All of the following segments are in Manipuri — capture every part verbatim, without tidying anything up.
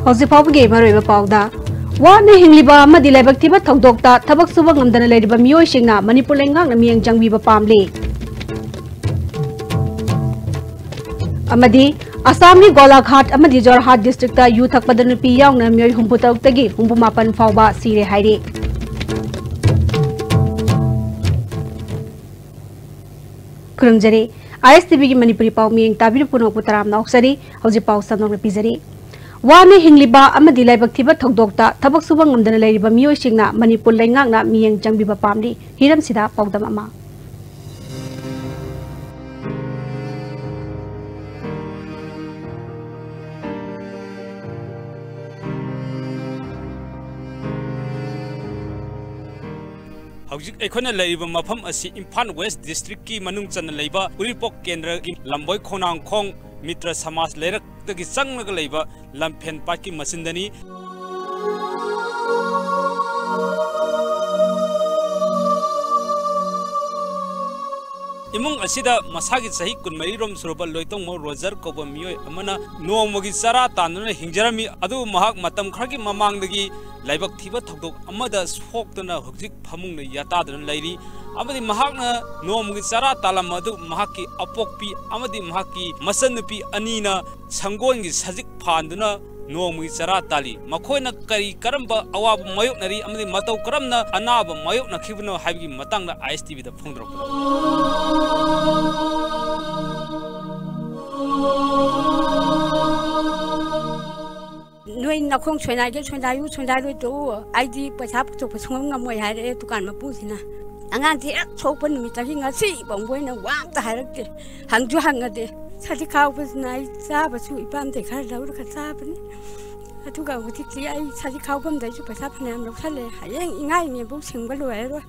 ꯍꯧꯖꯤꯛ ꯐꯥꯎꯕꯒꯤ ꯃꯔꯨꯑꯣꯏꯕ ꯄꯥꯎꯗ, ꯋꯥꯅ ꯍꯤꯡꯂꯤꯕ ꯑꯃꯗꯤ ꯂꯥꯏꯕꯛ ꯊꯤꯕ ꯊꯧꯗꯣꯛꯇ ꯊꯕꯛ ꯁꯨꯕ ꯉꯝꯗꯅ ꯂꯩꯔꯤꯕ ꯃꯤꯑꯣꯏꯁꯤꯡꯅ ꯃꯅꯤꯄꯨꯔ ꯂꯩꯉꯥꯛꯅ ꯃꯤꯠꯌꯦꯡ ꯆꯪꯕꯤꯕ ꯄꯥꯝꯂꯤ꯫ ꯑꯃꯗꯤ ꯑꯁꯥꯝꯒꯤ ꯒꯣꯂꯥꯘꯥꯠ ꯑꯃꯗꯤ ꯖꯣꯔꯍꯥꯠ ꯗꯤꯁꯇ꯭ꯔꯤꯛꯇ ꯌꯨ ꯊꯛꯄꯗ ꯅꯨꯄꯤ ꯌꯥꯎꯅ ꯃꯤꯑꯣꯏ ꯍꯨꯝꯐꯨ ꯇꯔꯨꯛꯇꯒꯤ ꯍꯨꯝꯐꯨ ꯃꯥꯄꯟ ꯐꯥꯎꯕ ꯁꯤꯔꯦ ꯍꯥꯏꯔꯤ꯫ ꯈꯨꯔꯨꯝꯖꯔꯤ꯫ ꯑꯥꯏ ꯑꯦꯁ ꯇꯤ ꯚꯤꯒꯤ ꯃꯅꯤꯄꯨꯔꯤ ꯄꯥꯎ ꯃꯤꯠꯌꯦꯡ ꯇꯥꯕꯤꯔꯤꯕ ꯄꯨꯝꯅꯃꯛꯄꯨ ꯇꯔꯥꯝꯅ ꯑꯣꯛꯆꯔꯤ꯫ ꯍꯧꯖꯤꯛ ꯄꯥꯎ ꯁꯟꯗꯣꯛꯅ ꯄꯤꯖꯔꯤ꯫ ꯋꯥꯅ ꯍꯤꯡꯂꯤꯕ ꯑꯃꯗꯤ ꯂꯥꯏꯕꯛ ꯊꯤꯕ ꯊꯧꯗꯣꯛꯇ ꯊꯕꯛ ꯁꯨꯕ ꯉꯝꯗꯅ ꯂꯩꯔꯤꯕ ꯃꯤꯑꯣꯏꯁꯤꯡꯅ ꯃꯅꯤꯄꯨꯔ ꯂꯩꯉꯥꯛꯅ ꯃꯤꯠꯌꯦꯡ ꯆꯪꯕꯤꯕ ꯄꯥꯝꯂꯤ꯫ ꯍꯤꯔꯝꯁꯤꯗ ꯄꯥꯎꯗꯝ ꯑꯃ꯫ ꯍꯧꯖꯤꯛ ꯑꯩꯈꯣꯏꯅ ꯂꯩꯔꯤꯕ ꯃꯐꯝ ꯑꯁꯤ ꯏꯝꯐꯥꯜ ꯋꯦꯁ ꯗꯤꯁꯇ꯭ꯔꯤꯛꯀꯤ ꯃꯅꯨꯡ ꯆꯟꯅ ꯂꯩꯕ ꯎꯔꯤꯄꯣꯛ ꯀꯦꯟꯗ꯭ꯔꯒꯤ ꯂꯝꯕꯣꯏ ꯈꯣꯡꯅꯥꯡꯈꯣꯡ ꯃꯤꯇ꯭ꯔ ꯁꯃꯥꯖ ꯂꯩꯔꯛꯇꯒꯤ ꯆꯪꯂꯒ ꯂꯩꯕ ꯂꯝꯐꯦꯟ ꯄꯥꯠꯀꯤ ꯃꯆꯤꯟꯗꯅꯤ꯫ ꯏꯃꯨꯡ ꯑꯁꯤꯗ ꯃꯁꯥꯒꯤ ꯆꯍꯤ ꯀꯨꯟꯃꯔꯤ ꯔꯣꯝ ꯁꯨꯔꯕ ꯂꯣꯏꯇꯣꯡꯃ ꯔꯣꯖꯔ ꯀꯧꯕ ꯃꯤꯑꯣꯏ ꯑꯃꯅ ꯅꯣꯡꯃꯒꯤ ꯆꯔꯥ ꯇꯥꯟꯗꯨꯅ ꯍꯤꯡꯖꯔꯝꯃꯤ꯫ ꯑꯗꯨꯕꯨ ꯃꯍꯥꯛ ꯃꯇꯝ ꯈꯔꯒꯤ ꯃꯃꯥꯡꯗꯒꯤ ꯂꯥꯏꯕꯛ ꯊꯤꯕ ꯊꯧꯗꯣꯛ ꯑꯃꯗ ꯁꯣꯛꯇꯨꯅ ꯍꯧꯖꯤꯛ ꯐꯃꯨꯡꯗ ꯌꯥꯇꯥꯗꯨꯅ ꯂꯩꯔꯤ꯫ ꯑꯃꯗꯤ ꯃꯍꯥꯛꯅ ꯅꯣꯡꯃꯒꯤ ꯆꯔꯥ ꯇꯥꯜꯂꯝꯕ ꯑꯗꯨ ꯃꯍꯥꯛꯀꯤ ꯑꯄꯣꯛꯄꯤ ꯑꯃꯗꯤ ꯃꯍꯥꯛꯀꯤ ꯃꯆꯟꯅꯨꯄꯤ ꯑꯅꯤꯅ ꯁꯪꯒꯣꯜꯒꯤ ꯁꯖꯤꯛ ꯐꯥꯟꯗꯨꯅ ꯅꯣꯡꯃꯒꯤ ꯆꯔꯥ ꯇꯥꯜꯂꯤ꯫ ꯃꯈꯣꯏꯅ ꯀꯔꯤ ꯀꯔꯝꯕ ꯑꯋꯥꯕ ꯃꯥꯌꯣꯛꯅꯔꯤ ꯑꯃꯗꯤ ꯃꯇꯧ ꯀꯔꯝꯅ ꯑꯅꯥꯕ ꯃꯥꯌꯣꯛꯅꯈꯤꯕꯅꯣ ꯍꯥꯏꯕꯒꯤ ꯃꯇꯥꯡꯗ ꯑꯥꯏ ꯑꯦꯁ ꯇꯤ ꯚꯤꯗ ꯐꯣꯡꯗꯣꯔꯛꯄꯅꯤ꯫ ꯅꯣꯏ ꯅꯈꯣꯡ ꯁꯣꯏꯅꯥꯏꯒꯦ ꯁꯣꯏꯅꯥꯏꯌꯨ, ꯁꯣꯏꯅꯥꯏꯔꯣꯏ ꯇꯣꯛꯎ, ꯑꯩꯗꯤ ꯄꯩꯁꯥ ꯄꯨꯊꯣꯛꯄ ꯁꯨꯡꯉꯝ ꯉꯝꯃꯣꯏ ꯍꯥꯏꯔꯛꯑꯦ ꯗꯨꯀꯥꯟ ꯃꯄꯨꯁꯤꯅ꯫ ꯑꯉꯥꯡꯁꯦ ꯍꯦꯛ ꯁꯣꯛꯄ ꯅꯨꯃꯤꯠꯇꯒꯤ ꯉꯁꯤ ꯐꯥꯎꯕ ꯑꯣꯏꯅ ꯋꯥ ꯑꯝꯇ ꯍꯥꯏꯔꯛꯇꯦ, ꯍꯪꯁꯨ ꯍꯪꯉꯗꯦ꯫ ꯁꯖꯤꯛ ꯈꯥꯎꯕꯁꯤꯅ ꯑꯩ ꯆꯥꯕꯁꯨ ꯏꯄꯥꯝꯗꯩ ꯈꯔ ꯂꯧꯔꯒ ꯆꯥꯕꯅꯤ꯫ ꯑꯗꯨꯒ ꯍꯧꯖꯤꯛꯇꯤ ꯑꯩ ꯁꯖꯤꯛ ꯈꯥꯎꯐꯝꯗꯩꯁꯨ ꯄꯩꯁꯥ ꯐꯅꯌꯥꯝ ꯂꯧꯁꯜꯂꯦ, ꯍꯌꯦꯡ ꯏꯉꯥ ꯏꯉꯦꯟꯐꯧ ꯁꯤꯡꯕ ꯂꯣꯏꯔꯔꯣꯏ꯫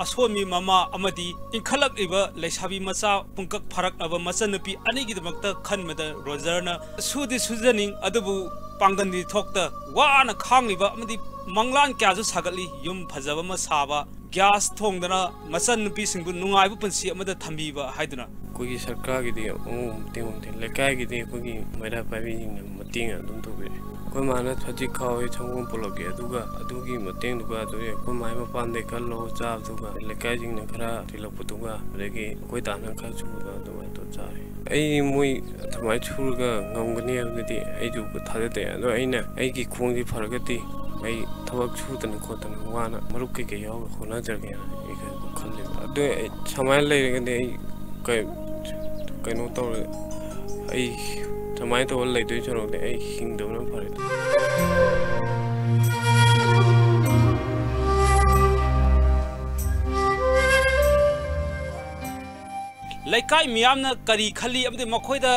ꯑꯁꯣꯟꯕꯤ ꯃꯃꯥ ꯑꯃꯗꯤ ꯏꯟꯈꯠꯂꯛꯂꯤꯕ ꯂꯩꯁꯥꯕꯤ ꯃꯆꯥ ꯄꯨꯡꯀꯛ ꯐꯥꯔꯛꯂꯕ ꯃꯆꯟꯅꯨꯄꯤ ꯑꯅꯤꯒꯤꯗꯃꯛꯇ ꯈꯟꯕꯗ ꯔꯣꯖꯔꯅ ꯁꯨꯗꯤ ꯁꯨꯖꯅꯤꯡ ꯑꯗꯨꯕꯨ ꯄꯥꯡꯒꯜꯗꯤ ꯊꯣꯛꯇ ꯋꯥꯅ ꯈꯥꯡꯂꯤꯕ ꯑꯃꯗꯤ ꯃꯪꯂꯥꯟ ꯀꯌꯥꯁꯨ ꯁꯥꯒꯠꯂꯤ꯫ ꯌꯨꯝ ꯐꯖꯕ ꯑꯃ ꯁꯥꯕ, ꯒ꯭ꯌꯥꯁ ꯊꯣꯡꯗꯅ ꯃꯆꯟꯅꯨꯄꯤꯁꯤꯡꯕꯨ ꯅꯨꯡꯉꯥꯏꯕ ꯄꯨꯟꯁꯤ ꯑꯃꯗ ꯊꯝꯕꯤꯕ ꯍꯥꯏꯗꯨꯅ꯫ ꯑꯩꯈꯣꯏꯒꯤ ꯁꯔꯀꯥꯔꯒꯤꯗꯤ ꯑꯃꯨꯛ ꯃꯇꯦꯡ ꯄꯥꯡꯗꯦ, ꯂꯩꯀꯥꯏꯒꯤꯗꯤ ꯑꯩꯈꯣꯏꯒꯤ ꯃꯩꯔꯥ ꯄꯥꯏꯕꯤꯁꯤꯡꯅ ꯃꯇꯦꯡ ꯑꯗꯨꯝ ꯇꯧꯕꯤꯔꯛꯑꯦ꯫ ꯑꯩꯈꯣꯏ ꯃꯥꯅ ꯁꯖꯤꯛ ꯈꯥꯎꯋꯦ ꯁꯪꯒꯣꯝ ꯄꯨꯂꯞꯀꯤ, ꯑꯗꯨꯒ ꯑꯗꯨꯒꯤ ꯃꯇꯦꯡꯗꯨꯒ, ꯑꯗꯨꯒꯤ ꯑꯩꯈꯣꯏ ꯃꯥꯏ ꯃꯄꯥꯝꯗꯒꯤ ꯈꯔ ꯂꯧꯔ ꯆꯥꯕꯗꯨꯒ, ꯂꯩꯀꯥꯏꯁꯤꯡꯅ ꯈꯔ ꯊꯤꯜꯂꯛꯄꯗꯨꯒ, ꯑꯗꯒꯤ ꯑꯩꯈꯣꯏ ꯗꯥꯅ ꯈꯔ ꯁꯨꯕꯗꯣ ꯑꯗꯨꯃꯥꯏꯅ ꯇꯧꯔ ꯆꯥꯔꯦ꯫ ꯑꯩ ꯃꯣꯏ ꯑꯗꯨꯃꯥꯏꯅ ꯁꯨꯔꯒ ꯉꯝꯒꯅꯤ ꯍꯥꯏꯕꯗꯨꯗꯤ ꯑꯩꯁꯨ ꯊꯥꯖꯗꯦ꯫ ꯑꯗꯣ ꯑꯩꯅ ꯑꯩꯒꯤ ꯈꯣꯡꯁꯤ ꯐꯔꯒꯗꯤ ꯑꯩ ꯊꯕꯛ ꯁꯨꯗꯅ ꯈꯣꯠꯇꯅ ꯋꯥꯅ ꯃꯔꯨꯞ ꯀꯩꯀꯩ ꯌꯥꯎꯔꯒ ꯍꯣꯠꯅꯖꯒꯦꯅ ꯑꯩ ꯀꯩꯅꯣ ꯈꯜꯂꯦꯕ꯫ ꯑꯗꯣ ꯑꯩ ꯁꯨꯃꯥꯏꯅ ꯂꯩꯔꯒꯗꯤ ꯑꯩ ꯀꯩ-, ꯀꯩꯅꯣ ꯇꯧꯔꯦ꯫ ꯑꯩ ꯁꯨꯃꯥꯏꯅ ꯇꯧꯔ ꯂꯩꯗꯣꯏ ꯁꯔꯨꯛꯇꯤ ꯑꯩ ꯍꯤꯡꯗꯕꯅ ꯐꯔꯦ꯫ ꯂꯩꯀꯥꯏ ꯃꯤꯌꯥꯝꯅ ꯀꯔꯤ ꯈꯜꯂꯤ ꯑꯃꯗꯤ ꯃꯈꯣꯏꯗ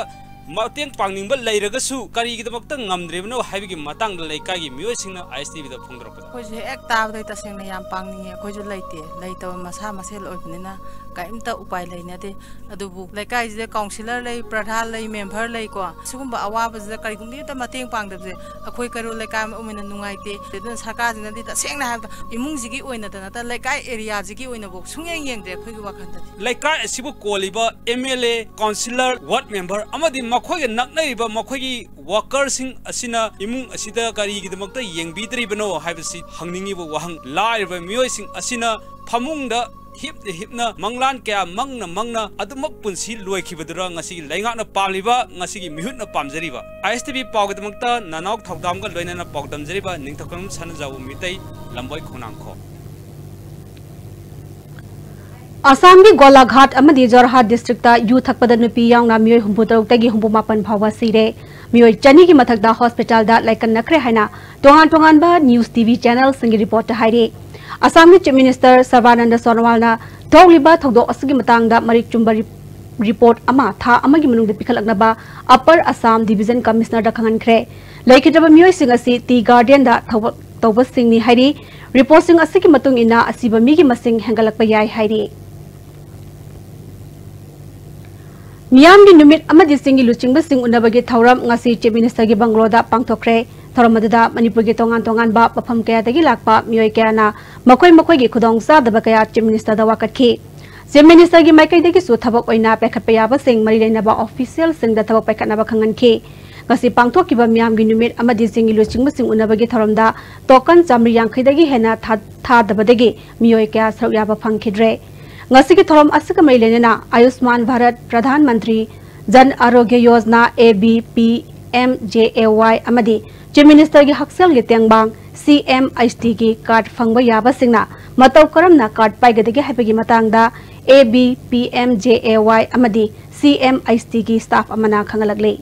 ꯃꯇꯦꯡ ꯄꯥꯡꯅꯤꯡꯕ ꯂꯩꯔꯒꯁꯨ ꯀꯔꯤꯒꯤꯗꯃꯛꯇ ꯉꯝꯗ꯭ꯔꯤꯕꯅꯣ ꯍꯥꯏꯕꯒꯤ ꯃꯇꯥꯡꯗ ꯂꯩꯀꯥꯏꯒꯤ ꯃꯤꯑꯣꯏꯁꯤꯡꯅ ꯑꯥꯏ ꯑꯦꯁ ꯇꯤ ꯚꯤꯗ ꯐꯣꯡꯗꯣꯔꯛꯄꯗ꯫ ꯑꯩꯈꯣꯏꯁꯨ ꯍꯦꯛ ꯇꯥꯕꯗꯩ ꯇꯁꯦꯡꯅ ꯌꯥꯝ ꯄꯥꯡꯅꯤꯡꯉꯦ꯫ ꯑꯩꯈꯣꯏꯁꯨ ꯂꯩꯇꯦ, ꯂꯩꯇꯕ ꯃꯁꯥ ꯃꯁꯦꯜ ꯑꯣꯏꯕꯅꯤꯅ ꯀꯔꯤꯝꯇ ꯎꯄꯥꯏ ꯂꯩꯅꯗꯦ꯫ ꯑꯗꯨꯕꯨ ꯂꯩꯀꯥꯏꯁꯤꯗ ꯀꯥꯎꯟꯁꯤꯂꯔ ꯂꯩ, ꯄ꯭ꯔꯙꯥꯟ ꯂꯩ, ꯃꯦꯝꯕꯔ ꯂꯩꯀꯣ, ꯁꯤꯒꯨꯝꯕ ꯑꯋꯥꯕꯁꯤꯗ ꯀꯔꯤꯒꯨꯝꯕ ꯑꯃꯇ ꯃꯇꯦꯡ ꯄꯥꯡꯗꯕꯁꯦ ꯑꯩꯈꯣꯏ ꯀꯩꯔꯣꯜ ꯂꯩꯀꯥꯏ ꯑꯃ ꯑꯣꯏꯅ ꯅꯨꯡꯉꯥꯏꯇꯦ꯫ ꯑꯗꯨꯅ ꯁꯔꯀꯥꯔꯁꯤꯅꯗꯤ ꯇꯁꯦꯡꯅ ꯍꯥꯏꯕꯗ ꯏꯃꯨꯡꯁꯤꯒꯤ ꯑꯣꯏꯅꯗ ꯅꯠꯇ ꯂꯩꯀꯥꯏ ꯑꯦꯔꯤꯌꯥꯁꯤꯒꯤ ꯑꯣꯏꯅꯐꯥꯎ ꯁꯨꯡꯌꯦꯡ ꯌꯦꯡꯗ꯭ꯔꯦ ꯑꯩꯈꯣꯏꯒꯤ ꯋꯥꯈꯜꯗꯗꯤ꯫ ꯂꯩꯀꯥꯏ ꯑꯁꯤꯕꯨ ꯀꯣꯜꯂꯤꯕ M L A, councillor, ward member ꯑꯃꯗꯤ ꯃꯈꯣꯏꯒ ꯅꯛꯅꯔꯤꯕ ꯃꯈꯣꯏꯒꯤ ꯋꯥꯀꯔꯁꯤꯡ ꯑꯁꯤꯅ ꯏꯃꯨꯡ ꯑꯁꯤꯗ ꯀꯔꯤꯒꯤꯗꯃꯛꯇ ꯌꯦꯡꯕꯤꯗ꯭ꯔꯤꯕꯅꯣ ꯍꯥꯏꯕꯁꯤ ꯍꯪꯅꯤꯡꯉꯤꯕ ꯋꯥꯍꯪ꯫ ꯂꯥꯏꯔꯕ ꯃꯤꯑꯣꯏꯁꯤꯡ ꯑꯁꯤꯅ ꯐꯃꯨꯡꯗ ꯍꯤꯞꯅ ꯍꯤꯞꯅ ꯃꯪꯂꯥꯟ ꯀꯌꯥ ꯃꯪꯅ ꯃꯪꯅ ꯑꯗꯨꯃꯛ ꯄꯨꯟꯁꯤ ꯂꯣꯏꯈꯤꯕꯗꯨꯔ ꯉꯁꯤꯒꯤ ꯂꯩꯉꯥꯛꯅ ꯄꯥꯝꯂꯤꯕ, ꯉꯁꯤꯒꯤ ꯃꯤꯍꯨꯠꯅ ꯄꯥꯝꯖꯔꯤꯕ? ꯑꯥꯏ ꯑꯦꯁ ꯇꯤ ꯚꯤ ꯄꯥꯎꯒꯤꯗꯃꯛꯇ ꯅꯅꯥꯎ ꯊꯧꯗꯥꯝꯒ ꯂꯣꯏꯅꯅ ꯄꯥꯎꯗꯝꯖꯔꯤꯕ ꯅꯤꯡꯊꯧꯀꯝ ꯁꯅꯥꯖꯥꯎꯕ ꯃꯤꯇꯩ, ꯂꯝꯕꯣꯏ ꯈꯣꯡꯅꯥꯡꯈꯣ꯫ ꯑꯁꯥꯝꯒꯤ ꯒꯣꯂꯥꯘꯥꯠ ꯑꯃꯗꯤ ꯖꯣꯔꯍꯥꯠ ꯗꯤꯁꯇ꯭ꯔꯤꯛꯇ ꯌꯨ ꯊꯛꯄꯗ ꯅꯨꯄꯤ ꯌꯥꯎꯅ ꯃꯤꯑꯣꯏ ꯍꯨꯝꯐꯨ ꯇꯔꯨꯛꯇꯒꯤ ꯍꯨꯝꯐꯨ ꯃꯥꯄꯟ ꯐꯥꯎꯕ ꯁꯤꯔꯦ꯫ ꯃꯤꯑꯣꯏ ꯆꯅꯤꯒꯤ ꯃꯊꯛꯇ ꯍꯣꯁꯄꯤꯇꯥꯜꯗ ꯂꯥꯏꯀꯠꯅꯈ꯭ꯔꯦ ꯍꯥꯏꯅ ꯇꯣꯉꯥꯟ ꯇꯣꯉꯥꯟꯕ ꯅ꯭ꯌꯨꯁ ꯇꯤ ꯚꯤ ꯆꯦꯅꯦꯜꯁꯤꯡꯒꯤ ꯔꯤꯄꯣꯔꯠꯇ ꯍꯥꯏꯔꯤ꯫ ꯑꯁꯥꯝꯒꯤ ꯆꯤꯐ ꯃꯤꯅꯤꯁꯇꯔ ꯁꯔꯕꯥꯅꯟꯗ ꯁꯣꯅꯣꯋꯥꯜꯅ ꯊꯣꯛꯂꯤꯕ ꯊꯧꯗꯣꯛ ꯑꯁꯤꯒꯤ ꯃꯇꯥꯡꯗ ꯃꯔꯤꯛ ꯆꯨꯝꯕ ꯔꯤ-, ꯔꯤꯄꯣꯔꯠ ꯑꯃ ꯊꯥ ꯑꯃꯒꯤ ꯃꯅꯨꯡꯗ ꯄꯤꯈꯠꯂꯛꯅꯕ ꯑꯞꯄꯔ ꯑꯁꯥꯝ ꯗꯤꯚꯤꯖꯟ ꯀꯃꯤꯁꯅꯔꯗ ꯈꯪꯍꯟꯈ꯭ꯔꯦ꯫ ꯂꯩꯈꯤꯗ꯭ꯔꯕ ꯃꯤꯑꯣꯏꯁꯤꯡ ꯑꯁꯤ ꯇꯤ ꯒꯥꯔꯗꯦꯟꯗ ꯊꯕꯛ ꯇꯧꯕꯁꯤꯡꯅꯤ ꯍꯥꯏꯔꯤ꯫ ꯔꯤꯄꯣꯔꯠꯁꯤꯡ ꯑꯁꯤꯒꯤ ꯃꯇꯨꯡ ꯏꯟꯅ ꯑꯁꯤꯕ ꯃꯤꯒꯤ ꯃꯁꯤꯡ ꯍꯦꯟꯒꯠꯂꯛꯄ ꯌꯥꯏ ꯍꯥꯏꯔꯤ꯫ ꯃꯤꯌꯥꯝꯒꯤ ꯅꯨꯃꯤꯠ ꯑꯃꯗꯤ ꯆꯤꯡꯒꯤ ꯂꯨꯆꯤꯡꯕꯁꯤꯡ ꯎꯅꯕꯒꯤ ꯊꯧꯔꯝ ꯉꯁꯤ ꯆꯤꯐ ꯃꯤꯅꯤꯁꯇꯔꯒꯤ ꯕꯪꯒ꯭ꯂꯣꯗ ꯄꯥꯡꯊꯣꯛꯈ꯭ꯔꯦ꯫ ꯊꯧꯔꯝ ꯑꯗꯨꯗ ꯃꯅꯤꯄꯨꯔꯒꯤ ꯇꯣꯉꯥꯟ ꯇꯣꯉꯥꯟꯕ ꯃꯐꯝ ꯀꯌꯥꯗꯒꯤ ꯂꯥꯛꯄ ꯃꯤꯑꯣꯏ ꯀꯌꯥꯅ ꯃꯈꯣꯏ ꯃꯈꯣꯏꯒꯤ ꯈꯨꯗꯣꯡꯆꯥꯗꯕ ꯀꯌꯥ Chief Minister ꯗ ꯋꯥꯀꯠꯈꯤ꯫ Chief Minister ꯒꯤ ꯃꯥꯏꯀꯩꯗꯒꯤꯁꯨ ꯊꯕꯛ ꯑꯣꯏꯅ ꯄꯥꯏꯈꯠꯄ ꯌꯥꯕꯁꯤꯡ ꯃꯔꯤ ꯂꯩꯅꯕ official ꯁꯤꯡꯗ ꯊꯕꯛ ꯄꯥꯏꯈꯠꯅꯕ ꯈꯪꯍꯟꯈꯤ꯫ ꯉꯁꯤ ꯄꯥꯡꯊꯣꯛꯈꯤꯕ ꯃꯤꯌꯥꯝꯒꯤ ꯅꯨꯃꯤꯠ ꯑꯃꯗꯤ ꯆꯤꯡꯒꯤ ꯂꯨꯆꯤꯡꯕꯁꯤꯡ ꯎꯅꯕꯒꯤ ꯊꯧꯔꯝꯗ token ꯆꯥꯃꯔꯤ ꯌꯥꯡꯈꯩꯗꯒꯤ ꯍꯦꯟꯅ ꯊꯥ-, ꯊꯥꯗꯕꯗꯒꯤ ꯃꯤꯑꯣꯏ ꯀꯌꯥ ꯁꯔꯨꯛ ꯌꯥꯕ ꯐꯪꯈꯤꯗ꯭ꯔꯦ꯫ ꯉꯁꯤꯒꯤ ꯊꯧꯔꯝ ꯑꯁꯤꯒ ꯃꯔꯤ ꯂꯩꯅꯅ ꯑꯌꯨꯁꯃꯥꯟ Bharat, Pradhan Mantri Jan Aarogya Yojana, A B P M J A Y, ꯑꯃꯗꯤ Chief Minister ꯒꯤ ꯍꯛꯁꯦꯜꯒꯤ ꯇꯦꯡꯕꯥꯡ C M H T ꯒꯤ card ꯐꯪꯕ ꯌꯥꯕꯁꯤꯡꯅ ꯃꯇꯧ ꯀꯔꯝꯅ card ꯄꯥꯏꯒꯗꯒꯦ ꯍꯥꯏꯕꯒꯤ ꯃꯇꯥꯡꯗ A B P M J A Y ꯑꯃꯗꯤ C M H T ꯒꯤ staff ꯑꯃꯅ ꯈꯪꯍꯜꯂꯛꯂꯤ꯫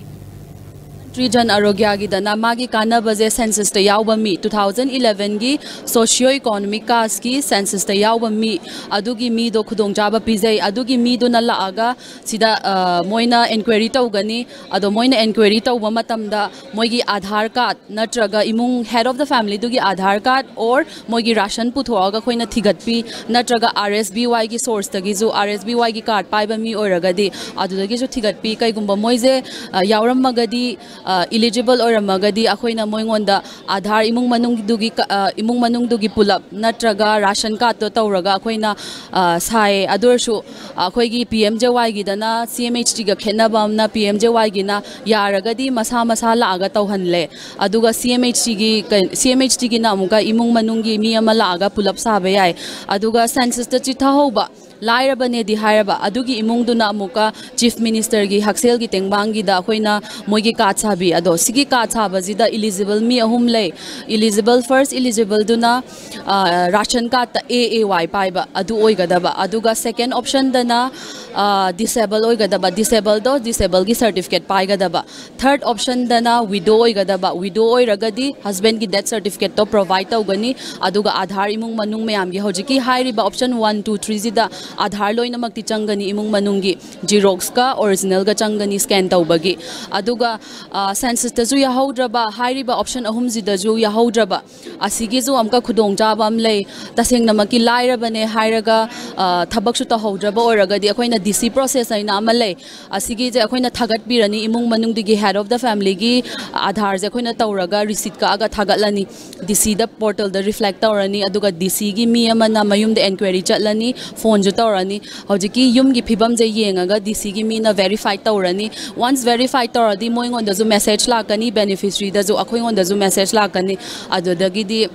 ꯃꯟꯇ꯭ꯔꯤ ꯖꯟ ꯑꯥꯔꯣꯒ꯭ꯌꯒꯤꯗꯅ ꯃꯥꯒꯤ ꯀꯥꯟꯅꯕꯁꯦ census ꯇ ꯌꯥꯎꯕ ꯃꯤ, two thousand eleven ꯒꯤ socio economic caste ꯀꯤ census ꯇ ꯌꯥꯎꯕ ꯃꯤ, ꯑꯗꯨꯒꯤ ꯃꯤꯗꯣ ꯈꯨꯗꯣꯡꯆꯥꯕ ꯄꯤꯖꯩ꯫ ꯑꯗꯨꯒꯤ ꯃꯤꯗꯨꯅ ꯂꯥꯛꯑꯒ ꯁꯤꯗ, ꯑ, ꯃꯣꯏꯅ enquiry ꯇꯧꯒꯅꯤ꯫ ꯑꯗꯣ ꯃꯣꯏꯅ enquiry ꯇꯧꯕ ꯃꯇꯝꯗ ꯃꯣꯏꯒꯤ Aadhaar card ꯅꯠꯇ꯭ꯔꯒ ꯏꯃꯨꯡ head of the family ꯗꯨꯒꯤ Aadhaar card or ꯃꯣꯏꯒꯤ ration ꯄꯨꯊꯣꯛꯑꯒ ꯑꯩꯈꯣꯏꯅ ꯊꯤꯒꯠꯄꯤ, ꯅꯠꯇ꯭ꯔꯒ R S B Y ꯒꯤ source ꯇꯒꯤꯁꯨ, R S B Y ꯒꯤ card ꯄꯥꯏꯕ ꯃꯤ ꯑꯣꯏꯔꯒꯗꯤ ꯑꯗꯨꯗꯒꯤꯁꯨ ꯊꯤꯒꯠꯄꯤ꯫ ꯀꯩꯒꯨꯝꯕ ꯃꯣꯏꯁꯦ, ꯑ, ꯌꯥꯎꯔꯝꯃꯒꯗꯤ, ꯑ, eligible ꯑꯣꯏꯔꯝꯃꯒꯗꯤ ꯑꯩꯈꯣꯏꯅ ꯃꯣꯏꯉꯣꯟꯗ Aadhaar ꯏꯃꯨꯡ ꯃꯅꯨꯡꯗꯨꯒꯤ ꯀ-, ꯑ, ꯏꯃꯨꯡ ꯃꯅꯨꯡꯗꯨꯒꯤ ꯄꯨꯂꯞ ꯅꯠꯇ꯭ꯔꯒ ration card ꯇꯣ ꯇꯧꯔꯒ ꯑꯩꯈꯣꯏꯅ, ꯑ, ꯁꯥꯏ꯫ ꯑꯗꯨ ꯑꯣꯏꯔꯁꯨ ꯑꯩꯈꯣꯏꯒꯤ P M J Y ꯒꯤꯗꯅ C M H T ꯒ ꯈꯦꯠꯅꯕ ꯑꯃꯅ P M J Y ꯒꯤꯅ ꯌꯥꯔꯒꯗꯤ ꯃꯁꯥ ꯃꯁꯥ ꯂꯥꯛꯑꯒ ꯇꯧꯍꯜꯂꯦ꯫ ꯑꯗꯨꯒ C M H T ꯒꯤ ꯀ-, C M H T ꯒꯤꯅ ꯑꯃꯨꯛꯀ ꯏꯃꯨꯡ ꯃꯅꯨꯡꯒꯤ ꯃꯤ ꯑꯃ ꯂꯥꯛꯑꯒ ꯄꯨꯂꯞ ꯁꯥꯕ ꯌꯥꯏ꯫ ꯑꯗꯨꯒ census ꯇ ꯆꯤꯊꯍꯧꯕ ꯂꯥꯏꯔꯕꯅꯦꯗꯤ ꯍꯥꯏꯔꯕ, ꯑꯗꯨꯒꯤ ꯏꯃꯨꯡꯗꯨꯅ ꯑꯃꯨꯛꯀ Chief Minister ꯒꯤ ꯍꯛꯁꯦꯜꯒꯤ ꯇꯦꯡꯕꯥꯡꯒꯤꯗ ꯑꯩꯈꯣꯏꯅ ꯃꯣꯏꯒꯤ card ꯁꯥꯕꯤ꯫ ꯑꯗꯣ ꯁꯤꯒꯤ card ꯁꯥꯕꯁꯤꯗ eligible ꯃꯤ ꯑꯍꯨꯝ ꯂꯩ꯫ Eligible, first eligible ꯗꯨꯅ, ꯑ, ration card ꯇ A A Y ꯄꯥꯏꯕ ꯑꯗꯨ ꯑꯣꯏꯒꯗꯕ꯫ ꯑꯗꯨꯒ second option ꯗꯅ, ꯑ, disable ꯑꯣꯏꯒꯗꯕ, disable ꯗꯣ disable ꯒꯤ certificate ꯄꯥꯏꯒꯗꯕ꯫ Third option ꯗꯅ widow ꯑꯣꯏꯒꯗꯕ, widow ꯑꯣꯏꯔꯒꯗꯤ husband ꯒꯤ death certificate ꯇꯣ provide ꯇꯧꯒꯅꯤ꯫ ꯑꯗꯨꯒ Aadhaar ꯏꯃꯨꯡ ꯃꯅꯨꯡ ꯃꯌꯥꯝꯒꯤ ꯍꯧꯖꯤꯛꯀꯤ ꯍꯥꯏꯔꯤꯕ option one, two, three ꯁꯤꯗ Aadhaar ꯂꯣꯏꯅꯃꯛꯇꯤ ꯆꯪꯒꯅꯤ, ꯏꯃꯨꯡ ꯃꯅꯨꯡꯒꯤ xerox ꯀ original ꯒ ꯆꯪꯒꯅꯤ scan ꯇꯧꯕꯒꯤ꯫ ꯑꯗꯨꯒ, ꯑ, ꯁꯦꯟꯁꯁꯇꯁꯨ ꯌꯥꯍꯧꯗ꯭ꯔꯕ, ꯍꯥꯏꯔꯤꯕ ꯑꯣꯞꯁꯟ ꯑꯍꯨꯝꯁꯤꯗꯁꯨ ꯌꯥꯍꯧꯗ꯭ꯔꯕ, ꯑꯁꯤꯒꯤꯁꯨ ꯑꯃꯨꯛꯀ ꯈꯨꯗꯣꯡꯆꯥꯕ ꯑꯃ ꯂꯩ꯫ ꯇꯁꯦꯡꯅꯃꯛꯀꯤ ꯂꯥꯏꯔꯕꯅꯦ ꯍꯥꯏꯔꯒ, ꯑ, ꯊꯕꯛꯁꯨ ꯇꯧꯍꯧꯗ꯭ꯔꯕ ꯑꯣꯏꯔꯒꯗꯤ ꯑꯩꯈꯣꯏꯅ ꯗꯤ ꯁꯤ ꯄ꯭ꯔꯣꯁꯦꯁ ꯍꯥꯏꯅ ꯑꯃ ꯂꯩ꯫ ꯑꯁꯤꯒꯤꯁꯦ ꯑꯩꯈꯣꯏꯅ ꯊꯥꯒꯠꯄꯤꯔꯅꯤ, ꯏꯃꯨꯡ ꯃꯅꯨꯡꯗꯒꯤ ꯍꯦꯗ ꯑꯣꯐ ꯗ ꯐꯦꯃꯤꯂꯤꯒꯤ ꯑꯥꯙꯥꯔꯁꯦ ꯑꯩꯈꯣꯏꯅ ꯇꯧꯔꯒ ꯔꯤꯁꯤꯠ ꯀꯛꯑꯒ ꯊꯥꯒꯠꯂꯅꯤ꯫ ꯗꯤ ꯁꯤꯗ ꯄꯣꯔꯇꯦꯜꯗ ꯔꯤꯐ꯭ꯂꯦꯛ ꯇꯧꯔꯅꯤ, ꯑꯗꯨꯒ ꯗꯤ ꯁꯤꯒꯤ ꯃꯤ ꯑꯃꯅ ꯃꯌꯨꯝꯗ ꯑꯦꯟꯀ꯭ꯋꯥꯏꯔꯤ ꯆꯠꯂꯅꯤ, ꯐꯣꯟꯁꯨ ꯇꯧꯔꯅꯤ꯫ ꯍꯧꯖꯤꯛꯀꯤ ꯌꯨꯝꯒꯤ ꯐꯤꯕꯝꯁꯦ ꯌꯦꯡꯉꯒ ꯗꯤ ꯁꯤꯒꯤ ꯃꯤꯅ ꯚꯦꯔꯤꯐꯥꯏ ꯇꯧꯔꯅꯤ꯫ ꯋꯥꯟꯁ ꯚꯦꯔꯤꯐꯥꯏ ꯇꯧꯔꯗꯤ ꯃꯣꯏꯉꯣꯟꯗꯁꯨ ꯃꯦꯁꯦꯖ ꯂꯥꯛꯀꯅꯤ, ꯕꯦꯅꯤꯐꯤꯁꯔꯤꯗꯁꯨ, ꯑꯩꯈꯣꯏꯉꯣꯟꯗꯁꯨ ꯃꯦꯁꯦꯖ ꯂꯥꯛꯀꯅꯤ꯫ ꯑꯗꯨꯗꯒꯤꯗꯤ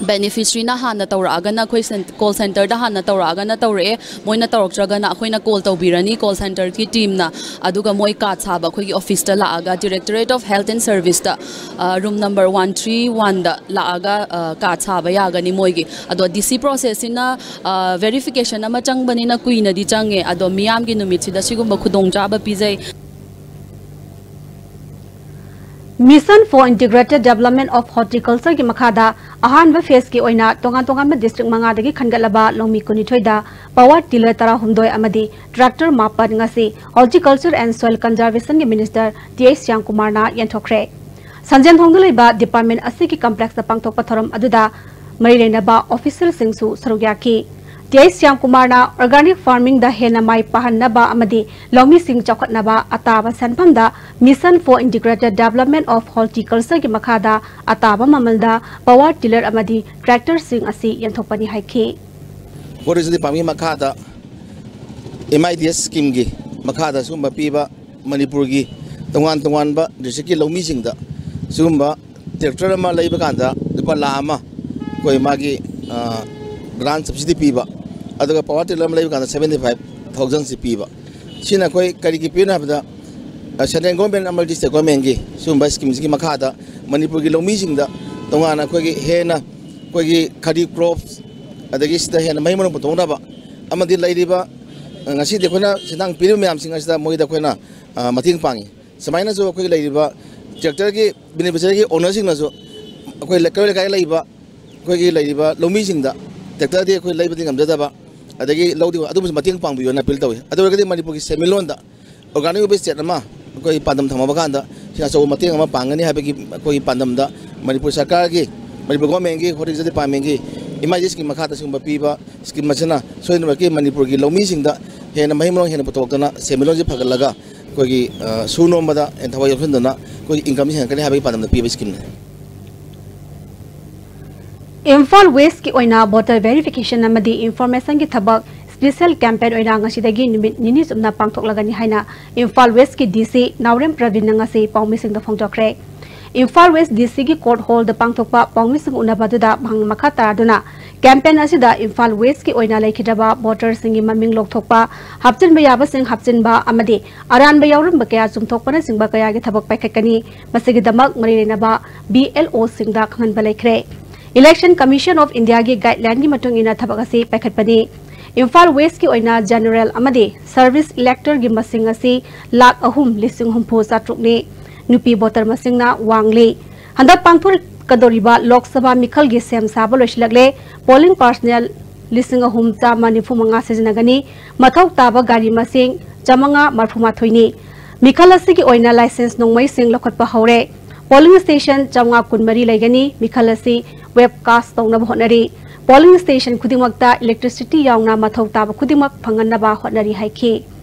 ꯕꯦꯅꯤꯐꯤꯁꯔꯤꯅ ꯍꯥꯟꯅ ꯇꯧꯔꯛꯑꯒꯅ ꯑꯩꯈꯣꯏ ꯁꯦꯟ-, ꯀꯣꯜ ꯁꯦꯟꯇꯔꯗ ꯍꯥꯟꯅ ꯇꯧꯔꯛꯑꯒꯅ ꯇꯧꯔꯛꯑꯦ, ꯃꯣꯏꯅ ꯇꯧꯔꯛꯇ꯭ꯔꯒꯅ ꯑꯩꯈꯣꯏꯅ ꯀꯣꯜ ꯇꯧꯕꯤꯔꯅꯤ, ꯀꯣꯜ ꯁꯦꯟꯇꯔꯒꯤ ꯇꯤꯝꯅ, ꯑꯗꯨꯒ ꯃꯣꯏ ꯀꯥꯔꯗ ꯁꯥꯕ ꯑꯩꯈꯣꯏꯒꯤ ꯑꯣꯐꯤꯁꯇ ꯂꯥꯛꯑꯒ, Directorate of Health and Serviceꯇ, ꯑ, ꯔꯨꯝ ꯅꯝꯕꯔ ꯋꯥꯟ ꯊ꯭ꯔꯤ ꯋꯥꯟꯗ ꯂꯥꯛꯑꯒ, ꯑ, ꯀꯥꯔꯗ ꯁꯥꯕ ꯌꯥꯒꯅꯤ ꯃꯣꯏꯒꯤ꯫ ꯑꯗꯣ ꯗꯤ ꯁꯤ ꯄ꯭ꯔꯣꯁꯦꯁꯁꯤꯅ, ꯑ, ꯚꯦꯔꯤꯐꯤꯀꯦꯁꯟ ꯑꯃ ꯆꯪꯕꯅꯤꯅ ꯀꯨꯏꯅꯗꯤ ꯆꯪꯉꯦ, ꯑꯗꯣ ꯃꯤꯌꯥꯝꯒꯤ ꯅꯨꯃꯤꯠꯁꯤꯗ ꯁꯤꯒꯨꯝꯕ ꯈꯨꯗꯣꯡꯆꯥꯕ ꯄꯤꯖꯩ꯫ Mission for Integrated Development of Horticultureꯒꯤ ꯃꯈꯥꯗ ꯑꯍꯥꯟꯕ ꯐꯦꯖꯀꯤ ꯑꯣꯏꯅ ꯇꯣꯉꯥꯟ ꯇꯣꯉꯥꯟꯕ ꯗꯤꯁꯇ꯭ꯔꯤꯛ ꯃꯉꯥꯗꯒꯤ ꯈꯟꯒꯠꯂꯕ ꯂꯧꯃꯤ ꯀꯨꯟꯅꯤꯊꯣꯏꯗ ꯄꯋꯥꯔ ꯇꯤꯂꯔ ꯇꯔꯥꯍꯨꯝꯗꯣꯏ ꯑꯃꯗꯤ ꯇ꯭ꯔꯦꯛꯇꯔ ꯃꯥꯄꯟ ꯉꯁꯤ Horticulture and Soil Conservationꯒꯤ ꯃꯤꯅꯤꯁꯇꯔ ꯇꯤ ꯑꯩꯆ ꯁ꯭ꯌꯥꯝꯀꯨꯃꯥꯔꯅ ꯌꯦꯟꯊꯣꯛꯈ꯭ꯔꯦ꯫ ꯁꯟꯖꯦꯟꯊꯣꯡꯗ ꯂꯩꯕ ꯗꯤꯄꯥꯔꯠꯃꯦꯟ ꯑꯁꯤꯒꯤ ꯀꯝꯄ꯭ꯂꯦꯛꯁꯇ ꯄꯥꯡꯊꯣꯛꯄ ꯊꯧꯔꯝ ꯑꯗꯨꯗ ꯃꯔꯤ ꯂꯩꯅꯕ ꯑꯣꯐꯤꯁꯤꯌꯦꯜꯁꯤꯡꯁꯨ ꯁꯔꯨꯛ ꯌꯥꯈꯤ꯫ ꯇꯤ ꯑꯩꯆ ꯁ꯭ꯌꯥꯝꯀꯨꯃꯥꯔꯅ ꯑꯣꯔꯒꯥꯅꯤꯛ ꯐꯥꯔꯃꯤꯡꯗ ꯍꯦꯟꯅ ꯃꯥꯏ ꯄꯥꯛꯍꯟꯅꯕ ꯑꯃꯗꯤ ꯂꯧꯃꯤꯁꯤꯡ ꯆꯥꯎꯈꯠꯅꯕ ꯑꯇꯥꯕ ꯁꯦꯟꯐꯝꯗ Mission for Integrated Development of Horticultureꯒꯤ ꯃꯈꯥꯗ ꯑꯇꯥꯕ ꯃꯃꯜꯗ ꯄꯋꯥꯔ ꯇꯤꯂꯔ ꯑꯃꯗꯤ ꯇ꯭ꯔꯦꯛꯇꯔꯁꯤꯡ ꯑꯁꯤ ꯌꯦꯟꯊꯣꯛꯄꯅꯤ ꯍꯥꯏꯈꯤ꯫ ꯍꯣꯔꯇꯤꯀꯜꯆꯔ ꯗꯤꯄꯥꯔꯠꯃꯦꯟꯒꯤ ꯃꯈꯥꯗ ꯑꯦꯝ ꯑꯥꯏ ꯗꯤ ꯑꯦꯁ ꯁ꯭ꯀꯤꯝꯒꯤ ꯃꯈꯥꯗ ꯁꯤꯒꯨꯝꯕ ꯄꯤꯕ ꯃꯅꯤꯄꯨꯔꯒꯤ ꯇꯣꯉꯥꯟ ꯇꯣꯉꯥꯟꯕ ꯗꯤꯁꯇ꯭ꯔꯤꯛꯀꯤ ꯂꯧꯃꯤꯁꯤꯡꯗ ꯁꯤꯒꯨꯝꯕ ꯇ꯭ꯔꯦꯛꯇꯔ ꯑꯃ ꯂꯩꯕ ꯀꯥꯟꯗ ꯂꯨꯄꯥ ꯂꯥꯈ ꯑꯃ ꯑꯩꯈꯣꯏ ꯃꯥꯒꯤ, ꯑ, ꯒ꯭ꯔꯥꯟ ꯁꯕꯁꯤꯗꯤ ꯄꯤꯕ, ꯑꯗꯨꯒ ꯄꯋꯥꯔ ꯇꯤꯂꯔ ꯑꯃ ꯂꯩꯕ ꯀꯥꯟꯗ ꯁꯕꯦꯟꯇꯤ ꯐꯥꯏꯚ ꯊꯥꯎꯖꯟꯁꯤ ꯄꯤꯕ꯫ ꯁꯤꯅ ꯑꯩꯈꯣꯏ ꯀꯔꯤꯒꯤ ꯄꯤꯔꯤꯅꯣ ꯍꯥꯏꯕꯗ, ꯑ, ꯁꯦꯟꯇ꯭ꯔꯦꯜ ꯒꯣꯔꯃꯦꯟ ꯑꯃꯗꯤ ꯁ꯭ꯇꯦꯠ ꯒꯣꯔꯃꯦꯟꯒꯤ ꯁꯤꯒꯨꯝꯕ ꯁ꯭ꯀꯤꯝꯁꯤꯒꯤ ꯃꯈꯥꯗ ꯃꯅꯤꯄꯨꯔꯒꯤ ꯂꯧꯃꯤꯁꯤꯡꯗ ꯇꯣꯉꯥꯟꯅ ꯑꯩꯈꯣꯏꯒꯤ ꯍꯦꯟꯅ ꯑꯩꯈꯣꯏꯒꯤ ꯈꯔꯤꯐ ꯀ꯭ꯔꯣꯞꯁ ꯑꯗꯒꯤ ꯁꯤꯗ ꯍꯦꯟꯅ ꯃꯍꯩ ꯃꯔꯣꯡ ꯄꯨꯊꯣꯛꯅꯕ ꯑꯃꯗꯤ ꯂꯩꯔꯤꯕ, ꯑ, ꯉꯁꯤꯗꯤ ꯑꯩꯈꯣꯏꯅ ꯁꯦꯟꯗꯥꯡ ꯄꯤꯔꯤꯕ ꯃꯌꯥꯝꯁꯤꯡ ꯑꯁꯤꯗ ꯃꯣꯏꯗ ꯑꯩꯈꯣꯏꯅ, ꯑ, ꯃꯇꯦꯡ ꯄꯥꯡꯉꯤ꯫ ꯁꯨꯃꯥꯏꯅꯁꯨ ꯑꯩꯈꯣꯏꯒꯤ ꯂꯩꯔꯤꯕ ꯇ꯭ꯔꯦꯛꯇꯔꯒꯤ ꯕꯦꯅꯤꯐꯤꯁꯔꯤꯒꯤ ꯑꯣꯅꯔꯁꯤꯡꯅꯁꯨ ꯑꯩꯈꯣꯏ ꯂꯩ-, ꯀꯩꯔꯣꯏ ꯂꯩꯀꯥꯏ ꯂꯩꯕ ꯑꯩꯈꯣꯏꯒꯤ ꯂꯩꯔꯤꯕ ꯂꯧꯃꯤꯁꯤꯡꯗ ꯇ꯭ꯔꯦꯛꯇꯔꯗꯤ ꯑꯩꯈꯣꯏ ꯂꯩꯕꯗꯤ ꯉꯝꯖꯗꯕ, ꯑꯗꯒꯤ ꯂꯧꯗꯤ ꯑꯗꯨꯕꯨꯁꯨ ꯃꯇꯦꯡ ꯄꯥꯡꯕꯤꯌꯣꯅ ꯑꯄꯤꯜ ꯇꯧꯏ꯫ ꯑꯗꯨ ꯑꯣꯏꯔꯒꯗꯤ ꯃꯅꯤꯄꯨꯔꯒꯤ ꯁꯦꯟꯃꯤꯠꯂꯣꯟꯗ ꯑꯣꯔꯒꯥꯅꯤꯛ ꯑꯣꯏꯕ ꯁ꯭ꯇꯦꯠ ꯑꯃ ꯑꯩꯈꯣꯏ ꯄꯥꯟꯗꯝ ꯊꯝꯃꯕ ꯀꯥꯟꯗ ꯑꯆꯧꯕ ꯃꯇꯦꯡ ꯑꯃ ꯄꯥꯡꯒꯅꯤ ꯍꯥꯏꯕꯒꯤ ꯑꯩꯈꯣꯏꯒꯤ ꯄꯥꯟꯗꯝꯗ ꯃꯅꯤꯄꯨꯔ ꯁꯔꯀꯥꯔꯒꯤ, ꯃꯅꯤꯄꯨꯔ ꯒꯣꯔꯃꯦꯟꯒꯤ ꯍꯣꯔꯇꯤꯀꯜꯆꯔ ꯗꯤꯄꯥꯔꯠꯃꯦꯟꯒꯤ ꯏꯃꯥ ꯏꯆꯦ ꯁ꯭ꯀꯤꯝ ꯃꯈꯥꯗ ꯁꯤꯒꯨꯝꯕ ꯄꯤꯕ ꯁ꯭ꯀꯤꯝ ꯑꯁꯤꯅ ꯁꯣꯏꯗꯅꯃꯛꯀꯤ ꯃꯅꯤꯄꯨꯔꯒꯤ ꯂꯧꯃꯤꯁꯤꯡꯗ ꯍꯦꯟꯅ ꯃꯍꯩ ꯃꯔꯣꯡ ꯍꯦꯟꯅ ꯄꯨꯊꯣꯛꯇꯅ ꯁꯦꯟꯃꯤꯠꯂꯣꯟꯁꯦ ꯐꯒꯠꯂꯒ ꯑꯩꯈꯣꯏꯒꯤ, ꯑ, ꯁꯨ ꯅꯣꯝꯕꯗ ꯊꯋꯥꯏ ꯌꯥꯎꯁꯤꯟꯗꯅ ꯑꯩꯈꯣꯏꯒꯤ ꯏꯟꯀꯝꯁꯤ ꯍꯦꯟꯒꯠꯀꯅꯤ ꯍꯥꯏꯕꯒꯤ ꯄꯥꯟꯗꯝꯗ ꯄꯤꯕ ꯁ꯭ꯀꯤꯝꯅꯤ꯫ ꯏꯝꯐꯥꯜ ꯋꯦꯁꯀꯤ ꯑꯣꯏꯅ ꯚꯣꯇꯔ ꯚꯦꯔꯤꯐꯤꯀꯦꯁꯟ ꯑꯃꯗꯤ ꯏꯟꯐꯣꯔꯃꯦꯁꯟꯒꯤ ꯊꯕꯛ ꯁ꯭ꯄꯦꯁꯦꯜ ꯀꯦꯝꯄꯦꯟ ꯑꯣꯏꯅ ꯉꯁꯤꯗꯒꯤ ꯅꯨꯃꯤꯠ ꯅꯤꯅꯤ ꯆꯨꯞꯅ ꯄꯥꯡꯊꯣꯛꯂꯒꯅꯤ ꯍꯥꯏꯅ ꯏꯝꯐꯥꯜ ꯋꯦꯁꯀꯤ ꯗꯤ ꯁꯤ ꯅꯥꯎꯔꯦꯝ ꯄ꯭ꯔꯕꯤꯟꯅ ꯉꯁꯤ ꯄꯥꯎꯃꯤꯁꯤꯡꯗ ꯐꯣꯡꯗꯣꯛꯈ꯭ꯔꯦ꯫ ꯏꯝꯐꯥꯜ ꯋꯦꯁ ꯗꯤ ꯁꯤꯒꯤ ꯀꯣꯔꯠ ꯍꯣꯜꯗ ꯄꯥꯡꯊꯣꯛꯄ ꯄꯥꯎꯃꯤꯁꯤꯡ ꯎꯅꯕ ꯑꯗꯨꯗ ꯃꯍꯥꯛꯅ ꯃꯈꯥ ꯇꯥꯔꯗꯨꯅ ꯀꯦꯝꯄꯦꯟ ꯑꯁꯤꯗ ꯏꯝꯐꯥꯜ ꯋꯦꯁꯀꯤ ꯑꯣꯏꯅ ꯂꯩꯈꯤꯗ꯭ꯔꯕ ꯚꯣꯇꯔꯁꯤꯡꯒꯤ ꯃꯃꯤꯡ ꯂꯧꯊꯣꯛꯄ, ꯍꯥꯞꯆꯤꯟꯕ ꯌꯥꯕꯁꯤꯡ ꯍꯥꯞꯆꯤꯟꯕ ꯑꯃꯗꯤ ꯑꯔꯥꯟꯕ ꯌꯥꯎꯔꯝꯕ ꯀꯌꯥ ꯆꯨꯝꯊꯣꯛꯄꯅꯆꯤꯡꯕ ꯀꯌꯥꯒꯤ ꯊꯕꯛ ꯄꯥꯏꯈꯠꯀꯅꯤ꯫ ꯃꯁꯤꯒꯤꯗꯃꯛ ꯃꯔꯤ ꯂꯩꯅꯕ ꯕꯤ ꯑꯦꯜ ꯑꯣꯁꯤꯡꯗ ꯈꯪꯍꯟꯕ ꯂꯩꯈ꯭ꯔꯦ꯫ Election Commission of Indiaꯒꯤ ꯒꯥꯏꯗꯂꯥꯏꯟꯒꯤ ꯃꯇꯨꯡ ꯏꯟꯅ ꯊꯕꯛ ꯑꯁꯤ ꯄꯥꯏꯈꯠꯄꯅꯤ꯫ ꯏꯝꯐꯥꯜ ꯋꯦꯁꯀꯤ ꯑꯣꯏꯅ ꯖꯦꯅꯔꯦꯜ ꯑꯃꯗꯤ ꯁꯔꯚꯤꯁ ꯏꯂꯦꯛꯇꯔꯒꯤ ꯃꯁꯤꯡ ꯑꯁꯤ ꯂꯥꯈ ꯑꯍꯨꯝ ꯂꯤꯁꯤꯡ ꯍꯨꯝꯐꯨ ꯆꯥꯇ꯭ꯔꯨꯛꯅꯤ꯫ ꯅꯨꯄꯤ ꯚꯣꯇꯔ ꯃꯁꯤꯡꯅ ꯋꯥꯡꯂꯤ꯫ ꯍꯟꯗꯛ ꯄꯥꯡꯊꯣꯔꯛꯀꯗꯧꯔꯤꯕ ꯂꯣꯛ ꯁꯚꯥ ꯃꯤꯈꯜꯒꯤ ꯁꯦꯝ ꯁꯥꯕ ꯂꯣꯏꯁꯤꯜꯂꯛꯂꯦ꯫ ꯄꯣꯂꯤꯡ ꯄꯥꯔꯁꯅꯦꯜ ꯂꯤꯁꯤꯡ ꯑꯍꯨꯝ ꯆꯥꯝꯃ ꯅꯤꯐꯨ ꯃꯉꯥ ꯁꯤꯖꯤꯟꯅꯒꯅꯤ꯫ ꯃꯊꯧ ꯇꯥꯕ ꯒꯥꯔꯤ ꯃꯁꯤꯡ ꯆꯥꯃꯉꯥ ꯃꯔꯐꯨ ꯃꯥꯊꯣꯏꯅꯤ꯫ ꯃꯤꯈꯜ ꯑꯁꯤꯒꯤ ꯑꯣꯏꯅ ꯂꯥꯏꯁꯦꯟꯁ ꯅꯣꯡꯃꯩꯁꯤꯡ ꯂꯧꯈꯠꯄ ꯍꯧꯔꯦ꯫ ꯄꯣꯂꯤꯡ ꯁ꯭ꯇꯦꯁꯟ ꯆꯥꯃꯉꯥ ꯀꯨꯟꯃꯔꯤ ꯂꯩꯒꯅꯤ꯫ ꯃꯤꯈꯜ ꯑꯁꯤ ꯋꯦꯕꯀꯥꯁ ꯇꯧꯅꯕ ꯍꯣꯠꯅꯔꯤ꯫ ꯄꯣꯂꯤꯡ ꯁ꯭ꯇꯦꯁꯟ ꯈꯨꯗꯤꯡꯃꯛꯇ ꯏꯂꯦꯛꯇ꯭ꯔꯤꯁꯤꯇꯤ ꯌꯥꯎꯅ ꯃꯊꯧ ꯇꯥꯕ ꯈꯨꯗꯤꯡꯃꯛ ꯐꯪꯍꯟꯅꯕ ꯍꯣꯠꯅꯔꯤ ꯍꯥꯏꯈꯤ꯫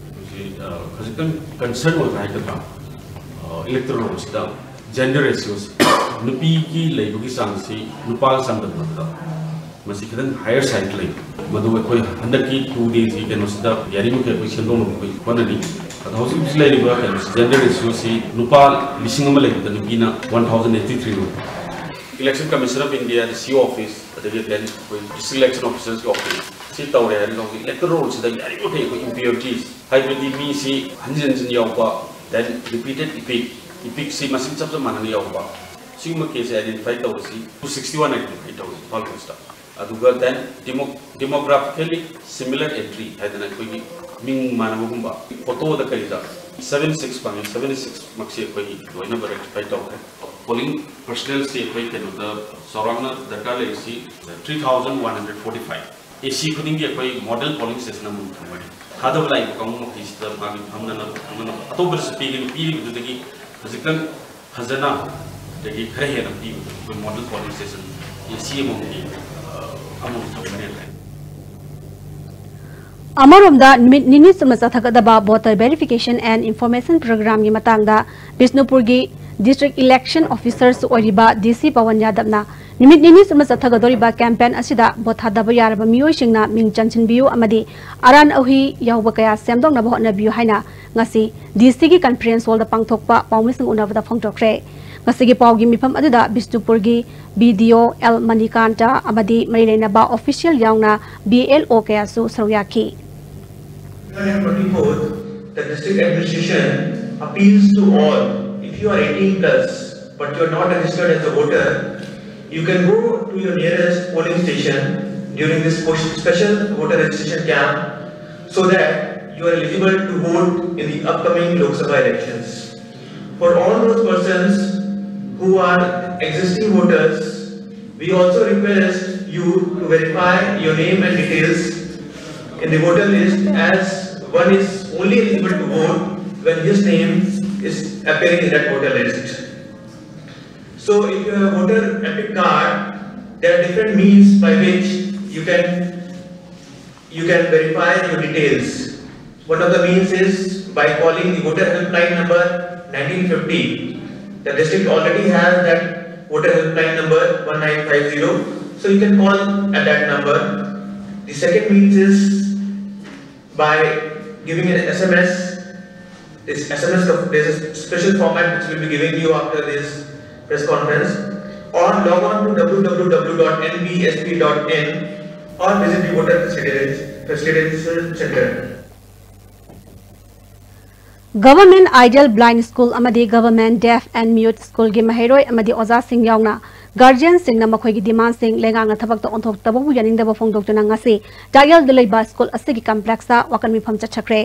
ꯍꯧꯖꯤꯛ, ꯑ, ꯈꯖꯤꯛꯇꯪ ꯀꯟꯁꯔꯟ ꯑꯣꯏꯕ ꯍꯥꯏꯒꯗ꯭ꯔꯥ, ꯑ, ꯏꯂꯦꯛꯇꯣꯔꯦꯜ ꯔꯣꯜꯁꯤꯗ ꯖꯦꯟꯗꯔ ꯔꯦꯁꯤꯌꯣꯁꯤ, ꯅꯨꯄꯤꯒꯤ ꯂꯩꯕꯒꯤ ꯆꯥꯡꯁꯤ ꯅꯨꯄꯥꯒ ꯆꯥꯡꯗꯝꯅꯕꯗ ꯃꯁꯤ ꯈꯤꯇꯪ ꯍꯥꯌꯔ ꯁꯥꯏꯗ ꯂꯩ꯫ ꯃꯗꯨ ꯑꯩꯈꯣꯏ ꯍꯟꯗꯛꯀꯤ ꯇꯨ ꯗꯦꯁꯀꯤ ꯀꯩꯅꯣꯁꯤꯗ ꯌꯥꯔꯤꯃꯈꯩ ꯑꯩꯈꯣꯏ ꯁꯦꯝꯗꯣꯛꯅꯕ ꯑꯩꯈꯣꯏ ꯍꯣꯠꯅꯔꯤ꯫ ꯑꯗꯣ ꯍꯧꯖꯤꯛ ꯍꯧꯖꯤꯛ ꯂꯩꯔꯤꯕ ꯀꯩꯅꯣꯁꯤ, ꯖꯦꯟꯗꯔ ꯔꯦꯁꯤꯌꯣꯁꯤ ꯅꯨꯄꯥ ꯂꯤꯁꯤꯡ ꯑꯃ ꯂꯩꯕꯗ ꯅꯨꯄꯤꯅ ꯋꯥꯟ ꯊꯥꯎꯖꯟ ꯑꯩꯠꯇꯤ ꯊ꯭ꯔꯤ ꯑꯣꯏ꯫ Election Commission of Indiaꯗ ꯁꯤ ꯏ ꯑꯣ ꯑꯣꯐꯤꯁ, ꯑꯗꯒꯤ then ꯑꯩꯈꯣꯏ ꯗꯤꯁꯇ꯭ꯔꯤꯛ ꯏꯂꯦꯛꯁꯟ ꯑꯣꯐꯤꯁꯔꯁꯀꯤ ꯑꯣꯐꯤꯁ ꯁꯤ ꯇꯧꯔꯦ ꯍꯥꯏꯔꯒ ꯍꯧꯖꯤꯛ ꯏꯂꯦꯛꯇꯣꯔꯦꯜ ꯔꯣꯜꯁꯤꯗ ꯌꯥꯔꯤꯃꯈꯩ ꯑꯩꯈꯣꯏ ꯏꯝꯄꯤꯌꯨꯔꯤꯇꯤꯁ, ꯍꯥꯏꯕꯗꯤ ꯃꯤꯁꯤ ꯍꯟꯖꯤꯟ ꯍꯟꯖꯤꯟ ꯌꯥꯎꯕ, then repeated epic, ꯏꯄꯤꯛꯁꯤ ꯃꯁꯤꯡ ꯆꯞ ꯆꯞ ꯃꯥꯟꯅꯅ ꯌꯥꯎꯕ, ꯁꯤꯒꯨꯝꯕ ꯀꯦꯁꯁꯦ ꯑꯥꯏꯗꯦꯟꯇꯤꯐꯥꯏ ꯇꯧꯔꯁꯤ꯫ ꯇꯨ ꯁꯤꯛꯁꯇꯤ ꯋꯥꯟ ꯑꯥꯏꯗꯦꯟꯇꯤꯐꯥꯏ ꯇꯧꯔꯁꯤ ꯏꯝꯐꯥꯜ ꯋꯦꯁꯇ꯫ ꯑꯗꯨꯒ then demo-, demographically similar entry ꯍꯥꯏꯗꯅ ꯑꯩꯈꯣꯏꯒꯤ ꯃꯤꯡ ꯃꯥꯟꯅꯕꯒꯨꯝꯕ, ꯐꯣꯇꯣꯗ ꯀꯔꯤꯗ ꯁꯚꯦꯟ ꯁꯤꯛꯁ ꯐꯪꯉꯤ, ꯁꯚꯦꯟ ꯁꯤꯛꯁ ꯃꯛꯁꯤ ꯑꯩꯈꯣꯏꯒꯤ ꯂꯣꯏꯅꯃꯛ ꯔꯦꯛꯇꯤꯐꯥꯏ ꯇꯧꯈ꯭ꯔꯦ꯫ ꯄꯣꯂꯤꯡ ꯄꯔꯁꯅꯦꯜꯁꯤ ꯑꯩꯈꯣꯏ ꯀꯩꯅꯣꯗ ꯆꯥꯎꯔꯥꯛꯅ ꯗꯔꯀꯥꯔ ꯂꯩꯔꯤꯁꯤ three thousand one hundred forty five. A C ꯈꯨꯗꯤꯡꯒꯤ ꯑꯩꯈꯣꯏ ꯃꯣꯗꯦꯜ ꯄꯣꯂꯤꯡ ꯁ꯭ꯇꯦꯁꯟ ꯑꯃꯃꯝ ꯊꯝꯒꯅꯤ꯫ ꯊꯥꯗꯕ ꯂꯥꯛꯏꯕ ꯀꯥꯡꯕꯨ ꯃꯈꯩꯁꯤꯗ ꯃꯥꯒꯤ ꯐꯝꯅꯅꯕ ꯊꯝꯅꯅꯕ ꯑꯇꯣꯞꯄꯗꯁꯨ ꯄꯤꯒꯅꯤ꯫ ꯄꯤꯔꯤꯕꯗꯨꯗꯒꯤ ꯍꯧꯖꯤꯛꯇꯪ ꯐꯖꯅ ꯑꯗꯒꯤ ꯈꯔ ꯍꯦꯟꯅ ꯄꯤꯕꯗꯣ ꯑꯩꯈꯣꯏ ꯃꯣꯗꯦꯜ ꯄꯣꯂꯤꯡ ꯁ꯭ꯇꯦꯁꯟ ꯑꯦ ꯁꯤ ꯑꯃꯃꯝꯒꯤ ꯑꯃꯃꯝ ꯊꯝꯒꯅꯤ ꯍꯥꯏꯇꯥꯔꯦ꯫ ꯑꯃꯔꯣꯝꯗ ꯅꯨꯃꯤꯠ ꯅꯤꯅꯤ ꯆꯨꯞꯅ ꯆꯠꯊꯒꯗꯕ Voter Verification and Information Programꯒꯤ ꯃꯇꯥꯡꯗ ꯕꯤꯁꯅꯨꯄꯨꯔꯒꯤ District Election Officerꯁꯨ ꯑꯣꯏꯔꯤꯕ ꯗꯤ ꯁꯤ ꯄꯋꯟ ꯌꯥꯗꯕꯅ ꯅꯨꯃꯤꯠ ꯅꯤꯅꯤ ꯆꯨꯞꯅ ꯆꯠꯊꯒꯗꯧꯔꯤꯕ campaign ꯑꯁꯤꯗ vote ꯊꯥꯗꯕ ꯌꯥꯔꯕ ꯃꯤꯑꯣꯏꯁꯤꯡꯅ ꯃꯤꯡ ꯆꯟꯁꯤꯟꯕꯤꯌꯨ ꯑꯃꯗꯤ ꯑꯔꯥꯟ ꯑꯍꯨꯏ ꯌꯥꯎꯕ ꯀꯌꯥ ꯁꯦꯝꯗꯣꯛꯅꯕ ꯍꯣꯠꯅꯕꯤꯌꯨ ꯍꯥꯏꯅ ꯉꯁꯤ ꯗꯤ ꯁꯤꯒꯤ conference hallꯗ ꯄꯥꯡꯊꯣꯛꯄ ꯄꯥꯎꯃꯤꯁꯤꯡ ꯎꯅꯕꯗ ꯐꯣꯡꯗꯣꯛꯈ꯭ꯔꯦ꯫ ꯉꯁꯤꯒꯤ ꯄꯥꯎꯒꯤ ꯃꯤꯐꯝ ꯑꯗꯨꯗ ꯕꯤꯁꯅꯨꯄꯨꯔꯒꯤ B D O L Manikanta ꯑꯃꯗꯤ ꯃꯔꯤ ꯂꯩꯅꯕ official ꯌꯥꯎꯅ B L O ꯀꯌꯥꯁꯨ ꯁꯔꯨꯛ ꯌꯥꯈꯤ꯫ twenty-fourth, the district administration appeals to all, if you are eighteen plus but you are not registered as a voter, you can go to your nearest polling station during this special voter registration camp so that you are eligible to vote in the upcoming Lok Sabha elections. For all those persons who are existing voters, we also request you to verify your name and details in the voter list, as one is only eligible to vote when his name is appearing in that voter list. So if you have a voter EPIC card, there are different means by which you can you can verify your details. One of the means is by calling the voter helpline number nineteen fifty. The district already has that voter helpline number one nine five zero, so you can call at that number. The second means is by giving an S M S. This S M S, there's a special format which will be given you after this press conference, or log on to www.nbsp.in or visit the voter facilitation center. Government Ideal Blind School ꯑꯃꯗꯤ Government Deaf and Mute Schoolꯒꯤ ꯃꯍꯩꯔꯣꯏ ꯑꯃꯗꯤ ꯑꯣꯖꯥꯁꯤꯡ ꯌꯥꯎꯅ guardianꯁꯤꯡꯅ ꯃꯈꯣꯏꯒꯤ demandꯁꯤꯡ ꯂꯩꯉꯥꯛꯅ ꯊꯕꯛꯇ ꯑꯣꯟꯊꯣꯛꯇꯕꯕꯨ ꯌꯥꯅꯤꯡꯗꯕ ꯐꯣꯡꯗꯣꯛꯇꯨꯅ ꯉꯁꯤ ꯆꯥꯛꯌꯦꯜꯗ ꯂꯩꯕ school ꯑꯁꯤꯒꯤ complexꯇ ꯋꯥꯀꯠ ꯃꯤꯐꯝ ꯆꯠꯊꯈ꯭ꯔꯦ꯫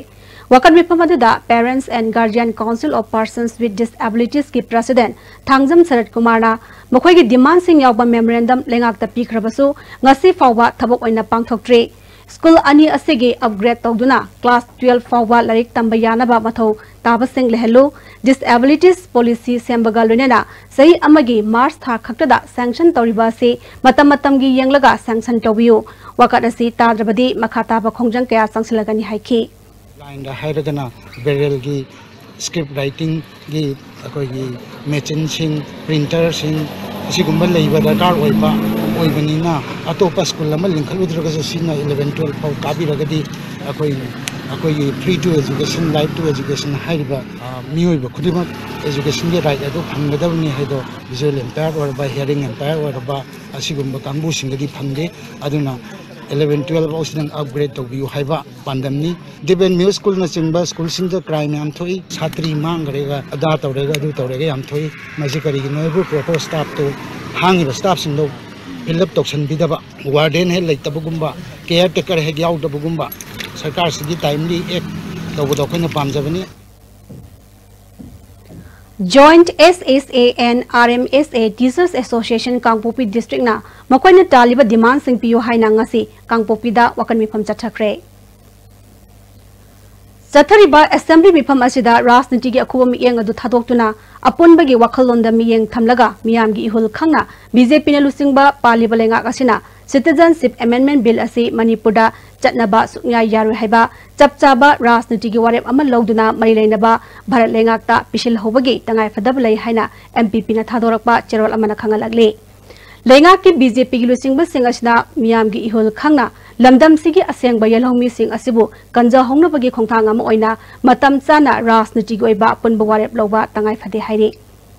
ꯋꯥꯀꯠ ꯃꯤꯐꯝ ꯑꯗꯨꯗ Parents and Guardian Council of Persons with Disabilitiesꯀꯤ President Thangjam ꯁꯔꯠ ꯀꯨꯃꯥꯔꯅ ꯃꯈꯣꯏꯒꯤ demandꯁꯤꯡ ꯌꯥꯎꯕ memorandum ꯂꯩꯉꯥꯛꯇ ꯄꯤꯈ꯭ꯔꯕꯁꯨ ꯉꯁꯤ ꯐꯥꯎꯕ ꯊꯕꯛ ꯑꯣꯏꯅ ꯄꯥꯡꯊꯣꯛꯇ꯭ꯔꯤ꯫ School ꯑꯅꯤ ꯑꯁꯤꯒꯤ upgrade ꯇꯧꯗꯨꯅ class twelve ꯐꯥꯎꯕ ꯂꯥꯏꯔꯤꯛ ꯇꯝꯕ ꯌꯥꯅꯕ ꯃꯊꯧ ꯇꯥꯕꯁꯤꯡ ꯂꯩꯍꯜꯂꯨ꯫ Disabilities Policy ꯁꯦꯝꯕꯒ ꯂꯣꯏꯅꯅ ꯆꯍꯤ ꯑꯃꯒꯤ March ꯊꯥ ꯈꯛꯇꯗ sanction ꯇꯧꯔꯤꯕ ꯑꯁꯤ ꯃꯇꯝ ꯃꯇꯝꯒꯤ ꯌꯦꯡꯂꯒ sanction ꯇꯧꯕꯤꯌꯨ꯫ ꯋꯥꯀꯠ ꯑꯁꯤ ꯇꯥꯗ꯭ꯔꯕꯗꯤ ꯃꯈꯥ ꯇꯥꯕ ꯈꯣꯡꯖꯪ ꯀꯌꯥ ꯆꯪꯁꯤꯜꯂꯒꯅꯤ ꯍꯥꯏꯈꯤ꯫ Line ꯗ ꯍꯥꯏꯔꯒꯅ barrel ꯒꯤ script writing ꯒꯤ ꯑꯩꯈꯣꯏꯒꯤ machine ꯁꯤꯡ, printer ꯁꯤꯡ ꯑꯁꯤꯒꯨꯝꯕ ꯂꯩꯕ ꯗꯔꯀꯥꯔ ꯑꯣꯏꯕ ꯑꯣꯏꯕꯅꯤꯅ, ꯑꯇꯣꯞꯄ school ꯑꯃ ꯂꯤꯡꯈꯠꯂꯨꯗ꯭ꯔꯒꯁꯨ ꯁꯤꯅ eleven twelve ꯐꯥꯎ ꯀꯥꯕꯤꯔꯒꯗꯤ ꯑꯩꯈꯣꯏ, ꯑꯩꯈꯣꯏꯒꯤ free to education, right to education ꯍꯥꯏꯔꯤꯕ, ꯑ, ꯃꯤꯑꯣꯏꯕ ꯈꯨꯗꯤꯡꯃꯛ education ꯒꯤ right ꯑꯗꯨ ꯐꯪꯒꯗꯕꯅꯤ ꯍꯥꯏꯗꯣ visual impair ꯑꯣꯏꯔꯕ, hearing impair ꯑꯣꯏꯔꯕ ꯑꯁꯤꯒꯨꯝꯕ ꯀꯥꯡꯕꯨꯁꯤꯡꯗꯗꯤ ꯐꯪꯗꯦ꯫ ꯑꯗꯨꯅ eleven twelve ꯐꯥꯎꯁꯤꯗꯪ upgrade ꯇꯧꯕꯤꯌꯨ ꯍꯥꯏꯕ ꯄꯥꯟꯗꯝꯅꯤ꯫ Deaf and mute school ꯅꯆꯤꯡꯕ school ꯁꯤꯡꯗ crime ꯌꯥꯝ ꯊꯣꯛꯏ, ꯁꯥꯇ꯭ꯔꯤ ꯃꯥꯡꯈ꯭ꯔꯦꯒ, ꯑꯗꯥ ꯇꯧꯔꯦꯒ, ꯑꯗꯨ ꯇꯧꯔꯦꯒ ꯌꯥꯝ ꯊꯣꯛꯏ꯫ ꯃꯁꯤ ꯀꯔꯤꯒꯤꯅꯣ ꯍꯥꯏꯕꯨ proper staff ꯇꯨ, ꯍꯥꯡꯉꯤꯕ staff ꯁꯤꯡꯗꯣ fill up ꯇꯧꯁꯟꯕꯤꯗꯕ, warden ꯍꯦꯛ ꯂꯩꯇꯕꯒꯨꯝꯕ, caretaker ꯍꯦꯛ ꯌꯥꯎꯗꯕꯒꯨꯝꯕ, ꯁꯔꯀꯥꯔꯁꯤꯒꯤ timely act ꯇꯧꯕꯗꯣ ꯑꯩꯈꯣꯏꯅ ꯄꯥꯝꯖꯕꯅꯤ꯫ Joint S S A and R M S A Teachers Association Kangpokpi district ꯅ ꯃꯈꯣꯏꯅ ꯇꯥꯜꯂꯤꯕ demand ꯁꯤꯡ ꯄꯤꯌꯨ ꯍꯥꯏꯅ ꯉꯁꯤ ꯀꯥꯡꯄꯣꯛꯄꯤꯗ ꯋꯥꯀꯠ ꯃꯤꯐꯝ ꯆꯠꯊꯈ꯭ꯔꯦ꯫ ꯆꯠꯊꯔꯤꯕ assembly ꯃꯤꯐꯝ ꯑꯁꯤꯗ ꯔꯥꯖꯅꯤꯇꯤꯒꯤ ꯑꯀꯨꯞꯄ ꯃꯤꯠꯌꯦꯡ ꯑꯗꯨ ꯊꯥꯗꯣꯛꯇꯨꯅ ꯑꯄꯨꯟꯕꯒꯤ ꯋꯥꯈꯜꯂꯣꯟꯗ ꯃꯤꯠꯌꯦꯡ ꯊꯝꯂꯒ ꯃꯤꯌꯥꯝꯒꯤ ꯏꯍꯨꯜ ꯈꯪꯅ B J P ꯅ ꯂꯨꯆꯤꯡꯕ ꯄꯥꯜꯂꯤꯕ ꯂꯩꯉꯥꯛ ꯑꯁꯤꯅ Citizenship Amendment Bill ꯑꯁꯤ ꯃꯅꯤꯄꯨꯔꯗ ꯆꯠꯅꯕ ꯁꯨꯛꯌꯥ ꯌꯥꯔꯣꯏ ꯍꯥꯏꯕ ꯆꯞ ꯆꯥꯕ ꯔꯥꯖꯅꯤꯇꯤꯒꯤ ꯋꯥꯔꯦꯞ ꯑꯃ ꯂꯧꯗꯨꯅ ꯃꯔꯤ ꯂꯩꯅꯕ ꯚꯥꯔꯠ ꯂꯩꯉꯥꯛꯇ ꯄꯤꯁꯤꯜꯍꯧꯕꯒꯤ ꯇꯉꯥꯏꯐꯗꯕ ꯂꯩ ꯍꯥꯏꯅ M P P ꯅ ꯊꯥꯗꯣꯔꯛꯄ ꯆꯦꯔꯣꯜ ꯑꯃꯅ ꯈꯪꯍꯜꯂꯛꯂꯤ꯫ ꯂꯩꯉꯥꯛꯀꯤ B J P ꯒꯤ ꯂꯨꯆꯤꯡꯕꯁꯤꯡ ꯑꯁꯤꯅ ꯃꯤꯌꯥꯝꯒꯤ ꯏꯍꯨꯜ ꯈꯪꯅ ꯂꯝꯗꯝꯁꯤꯒꯤ ꯑꯁꯦꯡꯕ ꯌꯦꯜꯍꯧꯃꯤꯁꯤꯡ ꯑꯁꯤꯕꯨ ꯀꯟꯖꯍꯧꯅꯕꯒꯤ ꯈꯣꯡꯊꯥꯡ ꯑꯃ ꯑꯣꯏꯅ ꯃꯇꯝ ꯆꯥꯅ ꯔꯥꯖꯅꯤꯇꯤꯒꯤ ꯑꯣꯏꯕ ꯑꯄꯨꯟꯕ ꯋꯥꯔꯦꯞ ꯂꯧꯕ ꯇꯉꯥꯏ ꯐꯗꯦ ꯍꯥꯏꯔꯤ꯫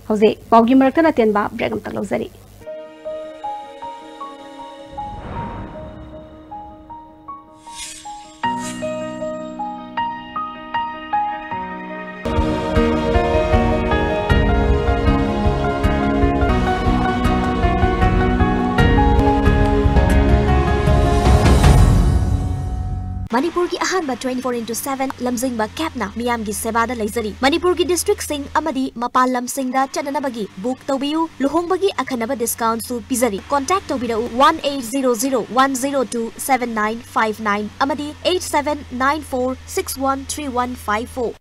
ꯍꯧꯖꯤꯛ ꯄꯥꯎꯒꯤ ꯃꯔꯛꯇ ꯑꯇꯦꯟꯕ break ꯑꯃꯇ ꯂꯧꯖꯔꯤ꯫ ꯃꯅꯤꯄꯨꯔꯒꯤ ꯑꯍꯥꯟꯕ twenty four into seven ꯂꯝꯖꯤꯡꯕ cabꯅ ꯃꯤꯌꯥꯝꯒꯤ ꯁꯦꯕꯥꯗ ꯂꯩꯖꯔꯤ꯫ ꯃꯅꯤꯄꯨꯔꯒꯤ districtꯁꯤꯡ ꯑꯃꯗꯤ ꯃꯄꯥꯟ ꯂꯝꯁꯤꯡꯗ ꯆꯠꯅꯅꯕꯒꯤ book ꯇꯧꯕꯤꯌꯨ꯫ ꯂꯨꯍꯣꯡꯕꯒꯤ ꯑꯈꯟꯅꯕ discountꯁꯨ ꯄꯤꯖꯔꯤ꯫ Contact ꯇꯧꯕꯤꯔꯛꯎ one eight zero zero one zero two seven nine five nine ꯑꯃꯗꯤ eight seven nine four six one three one five four꯫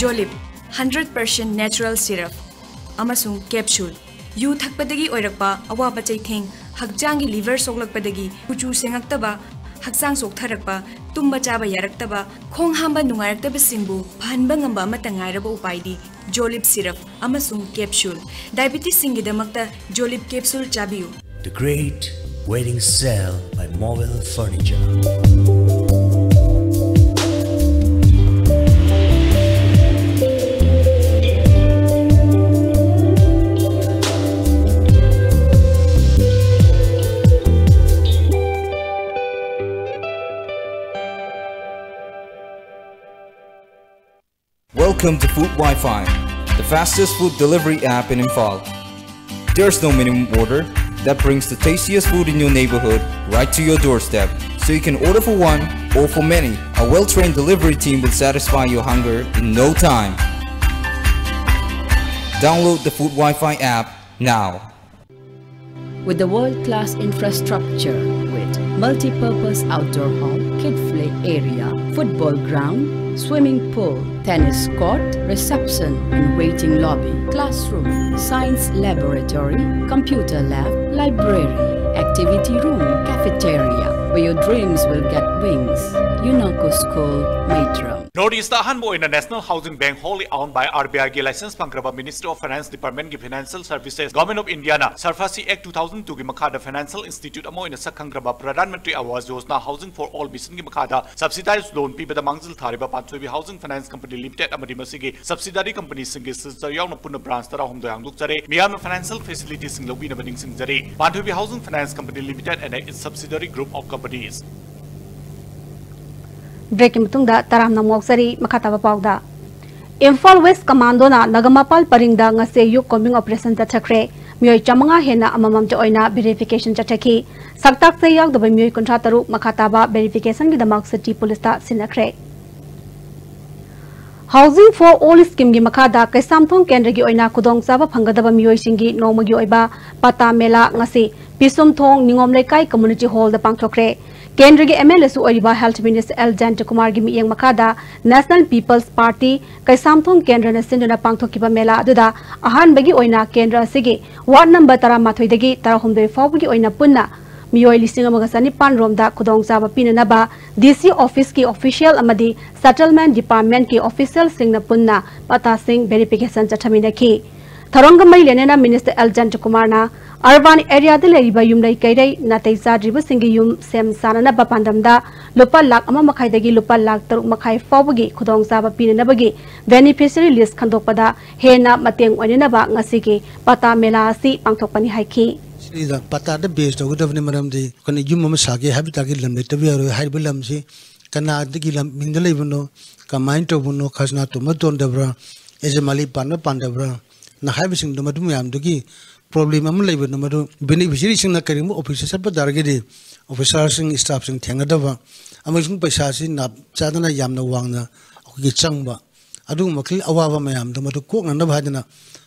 Jolib, hundred percent natural syrup ꯑꯃꯁꯨꯡ capsule꯫ ꯌꯨ ꯊꯛꯄꯗꯒꯤ ꯑꯣꯏꯔꯛꯄ ꯑꯋꯥꯕ ꯆꯩꯊꯦꯡ, ꯍꯛꯆꯥꯡꯒꯤ liver ꯁꯣꯛꯂꯛꯄꯗꯒꯤ ꯀꯨꯆꯨ ꯁꯦꯡꯉꯛꯇꯕ, ꯍꯛꯆꯥꯡ ꯆꯣꯛꯊꯔꯛꯄ, ꯇꯨꯝꯕ ꯆꯥꯕ ꯌꯥꯔꯛꯇꯕ, ꯈꯣꯡ ꯍꯥꯝꯕ ꯅꯨꯡꯉꯥꯏꯔꯛꯇꯕꯁꯤꯡꯕꯨ ꯐꯍꯟꯕ ꯉꯝꯕ ꯑꯃꯠꯇ ꯉꯥꯏꯔꯕ ꯎꯄꯥꯏꯗꯤ Jolib syrup ꯑꯃꯁꯨꯡ capsule꯫ Diabetesꯁꯤꯡꯒꯤꯗꯃꯛꯇ Jolib capsule ꯆꯥꯕꯤꯌꯨ꯫ The Great Wedding Sale by Mobile Furniture. Welcome to Food Wi-Fi, the fastest food delivery app in Imphal. There's no minimum order that brings the tastiest food in your neighborhood right to your doorstep. So you can order for one or for many. A well-trained delivery team will satisfy your hunger in no time. Download the Food Wi-Fi app now. With the world-class infrastructure, with multi-purpose outdoor hall, kid play area, football ground, swimming pool, tennis court, reception and waiting lobby, classroom, science laboratory, computer lab, library, activity room, cafeteria, where your dreams will get wings. Unako School, Meitram. North East ꯑꯍꯥꯟꯕ ꯑꯣꯏꯅ National Housing Bank, wholly owned by RBIꯒꯤ license ꯐꯪꯈ꯭ꯔꯕ Ministry of Finance Departmentꯀꯤ Financial Services, Government of Indiaꯅ SARFAESI Act two thousand twoꯒꯤ ꯃꯈꯥꯗ financial institute ꯑꯃ ꯑꯣꯏꯅ ꯁꯛ ꯈꯪꯈ꯭ꯔꯕ Pradhan Mantri Awas Yojana Housing for All Missionꯒꯤ ꯃꯈꯥꯗ subsidized loan ꯄꯤꯕꯗ ꯃꯥꯡꯖꯤꯜ ꯊꯥꯔꯤꯕ ꯄꯥꯟꯊꯣꯏꯕꯤ Housing Finance Company Limited ꯑꯃꯗꯤ ꯃꯁꯤꯒꯤ subsidiary companyꯁꯤꯡꯒꯤ sister ꯌꯥꯎꯅ ꯄꯨꯟꯅ branch ꯇꯔꯥꯍꯨꯝꯗꯣꯏ ꯍꯥꯡꯗꯣꯛꯆꯔꯦ꯫ ꯃꯤꯌꯥꯝꯅ financial facilitiesꯁꯤꯡ ꯂꯧꯕꯤꯅꯕ ꯅꯤꯡꯁꯤꯡꯖꯔꯤ꯫ ꯄꯥꯟꯊꯣꯏꯕꯤ Housing Finance Company Limited and its subsidiary group of companies. Breakꯀꯤ ꯃꯇꯨꯡꯗ ꯇꯔꯥꯝꯅ ꯑꯃꯨꯛ ꯌꯥꯎꯖꯔꯤ꯫ ꯃꯈꯥ ꯇꯥꯕ ꯄꯥꯎꯗ, ꯏꯝꯐꯥꯜ West Commandoꯅ ꯅꯒꯃꯄꯥꯜ ꯄꯔꯤꯡꯗ ꯉꯁꯤ ꯌꯨ combing operation ꯆꯠꯊꯈ꯭ꯔꯦ꯫ ꯃꯤꯑꯣꯏ ꯆꯥꯃꯉꯥ ꯍꯦꯟꯅ ꯑꯃꯃꯝꯇ ꯑꯣꯏꯅ verification ꯆꯠꯊꯈꯤ꯫ ꯁꯛꯇꯥꯛ ꯆꯦ ꯌꯥꯎꯗꯕ ꯃꯤꯑꯣꯏ ꯀꯨꯟꯊ꯭ꯔꯥ ꯇꯔꯨꯛ ꯃꯈꯥ ꯇꯥꯕ verificationꯒꯤꯗꯃꯛ city policeꯇ ꯁꯤꯟꯅꯈ꯭ꯔꯦ꯫ Housing for All schemeꯒꯤ ꯃꯈꯥꯗ ꯀꯩꯁꯥꯝꯊꯣꯡ ꯀꯦꯟꯗ꯭ꯔꯒꯤ ꯑꯣꯏꯅ ꯈꯨꯗꯣꯡꯆꯥꯕ ꯐꯪꯒꯗꯕ ꯃꯤꯑꯣꯏꯁꯤꯡꯒꯤ ꯅꯣꯡꯃꯒꯤ ꯑꯣꯏꯕ ꯄꯇꯥ ꯃꯦꯂꯥ ꯉꯁꯤ ꯄꯤꯁꯨꯝꯊꯣꯡ ꯅꯤꯉꯣꯝ ꯂꯩꯀꯥꯏ community hallꯗ ꯄꯥꯡꯊꯣꯛꯈ꯭ꯔꯦ꯫ ꯀꯦꯟꯗ꯭ꯔꯒꯤ ꯑꯦꯝ ꯑꯦꯜ ꯑꯦꯁꯨ ꯑꯣꯏꯔꯤꯕ ꯍꯦꯜꯊ ꯃꯤꯅꯤꯁꯇꯔ ꯑꯦꯜ ꯖꯌꯟꯇꯀꯨꯃꯥꯔꯒꯤ ꯃꯤꯠꯌꯦꯡ ꯃꯈꯥꯗ ꯅꯦꯁꯅꯦꯜ ꯄꯤꯄꯜꯁ ꯄꯥꯔꯇꯤ ꯀꯩꯁꯥꯝꯊꯣꯡ ꯀꯦꯟꯗ꯭ꯔꯅ ꯁꯤꯟꯗꯨꯅ ꯄꯥꯡꯊꯣꯛꯈꯤꯕ ꯃꯦꯂꯥ ꯑꯗꯨꯗ ꯑꯍꯥꯟꯕꯒꯤ ꯑꯣꯏꯅ ꯀꯦꯟꯗ꯭ꯔ ꯑꯁꯤꯒꯤ ꯋꯥꯔꯗ ꯅꯝꯕꯔ ꯇꯔꯥꯃꯥꯊꯣꯏꯗꯒꯤ ꯇꯔꯥꯍꯨꯝꯗꯣꯏ ꯐꯥꯎꯕꯒꯤ ꯑꯣꯏꯅ ꯄꯨꯟꯅ ꯃꯤꯑꯣꯏ ꯂꯤꯁꯤꯡ ꯑꯃꯒ ꯆꯅꯤꯄꯥꯟ ꯔꯣꯝꯗ ꯈꯨꯗꯣꯡꯆꯥꯕ ꯄꯤꯅꯅꯕ ꯗꯤ ꯁꯤ ꯑꯣꯐꯤꯁꯀꯤ ꯑꯣꯐꯤꯁꯤꯌꯦꯜ ꯑꯃꯗꯤ ꯁꯦꯇꯜꯃꯦꯟꯠ ꯗꯤꯄꯥꯔꯠꯃꯦꯟꯠꯀꯤ ꯑꯣꯐꯤꯁꯤꯌꯦꯜꯁꯤꯡꯅ ꯄꯨꯟꯅ ꯄꯇꯥꯁꯤꯡ ꯚꯦꯔꯤꯐꯤꯀꯦꯁꯟ ꯆꯠꯊꯃꯤꯟꯅꯈꯤ꯫ ꯊꯧꯔꯝꯒ ꯃꯔꯤ ꯂꯩꯅꯅ ꯃꯤꯅꯤꯁꯇꯔ ꯑꯦꯜ ꯖꯌꯟꯇꯀꯨꯃꯥꯔꯅ ꯑꯔꯕꯥꯟ ꯑꯦꯔꯤꯌꯥꯗ ꯂꯩꯔꯤꯕ ꯌꯨꯝꯂꯩ ꯀꯩꯔꯩ ꯅꯥꯇꯩ ꯆꯥꯗ꯭ꯔꯤꯕꯁꯤꯡꯒꯤ ꯌꯨꯝ ꯁꯦꯝ ꯁꯥꯅꯅꯕ ꯄꯥꯟꯗꯝꯗ ꯂꯨꯄꯥ ꯂꯥꯈ ꯑꯃ ꯃꯈꯥꯏꯗꯒꯤ ꯂꯨꯄꯥ ꯂꯥꯈ ꯇꯔꯨꯛ ꯃꯈꯥꯏ ꯐꯥꯎꯕꯒꯤ ꯈꯨꯗꯣꯡꯆꯥꯕ ꯄꯤꯅꯅꯕꯒꯤ ꯕꯦꯅꯤꯐꯤꯁꯔꯤ ꯂꯤꯁ ꯈꯟꯗꯣꯛꯄꯗ ꯍꯦꯟꯅ ꯃꯇꯦꯡ ꯑꯣꯏꯅꯅꯕ ꯉꯁꯤꯒꯤ ꯄꯇꯥ ꯃꯦꯂꯥ ꯑꯁꯤ ꯄꯥꯡꯊꯣꯛꯄꯅꯤ ꯍꯥꯏꯈꯤ꯫ ꯁꯤꯗ ꯄꯇꯥꯗ ꯕꯦꯁ ꯇꯧꯒꯗꯕꯅꯤ, ꯃꯔꯝꯗꯤ ꯑꯩꯈꯣꯏꯅ ꯌꯨꯝ ꯑꯃ ꯁꯥꯒꯦ ꯍꯥꯏꯕ ꯇꯥꯔꯒꯗꯤ ꯂꯝ ꯂꯩꯇꯕ ꯌꯥꯔꯣꯏ꯫ ꯍꯥꯏꯔꯤꯕ ꯂꯝꯁꯤ ꯀꯅꯥꯗꯒꯤ ꯂꯝ ꯃꯤꯡꯗ ꯂꯩꯕꯅꯣ, ꯀꯃꯥꯏꯅ ꯇꯧꯕꯅꯣ, ꯈꯖꯅꯥ ꯇꯣꯟꯕ ꯇꯣꯟꯗꯕ꯭ꯔꯥ, ꯑꯦꯖꯃꯥꯂꯤ ꯄꯥꯟꯕ ꯄꯥꯟꯗꯕ꯭ꯔꯥ, ꯅ ꯍꯥꯏꯕꯁꯤꯡꯗꯣ, ꯃꯗꯨ ꯃꯌꯥꯝꯗꯨꯒꯤ ꯄ꯭ꯔꯣꯕ꯭ꯂꯦꯝ ꯑꯃ ꯂꯩꯕꯅꯣ, ꯃꯗꯨ ꯕꯦꯅꯤꯐꯤꯁꯔꯤꯁꯤꯡꯅ ꯀꯔꯤꯒꯨꯝꯕ ꯑꯣꯐꯤꯁꯇ ꯆꯠꯄ ꯇꯥꯔꯒꯗꯤ ꯑꯣꯐꯤꯁꯥꯔꯁꯤꯡ, ꯏꯁꯇꯥꯐꯁꯤꯡ ꯊꯦꯡꯅꯗꯕ ꯑꯃꯁꯨꯡ ꯄꯩꯁꯥꯁꯤ ꯅꯥꯞ ꯆꯥꯗꯅ ꯌꯥꯝꯅ ꯋꯥꯡꯅ ꯑꯩꯈꯣꯏꯒꯤ ꯆꯪꯕ, ꯑꯗꯨꯒꯨꯝꯕ ꯃꯈꯜ ꯑꯋꯥꯕ ꯃꯌꯥꯝꯗꯣ ꯃꯗꯨ ꯀꯣꯛꯅꯅꯕ ꯍꯥꯏꯗꯅ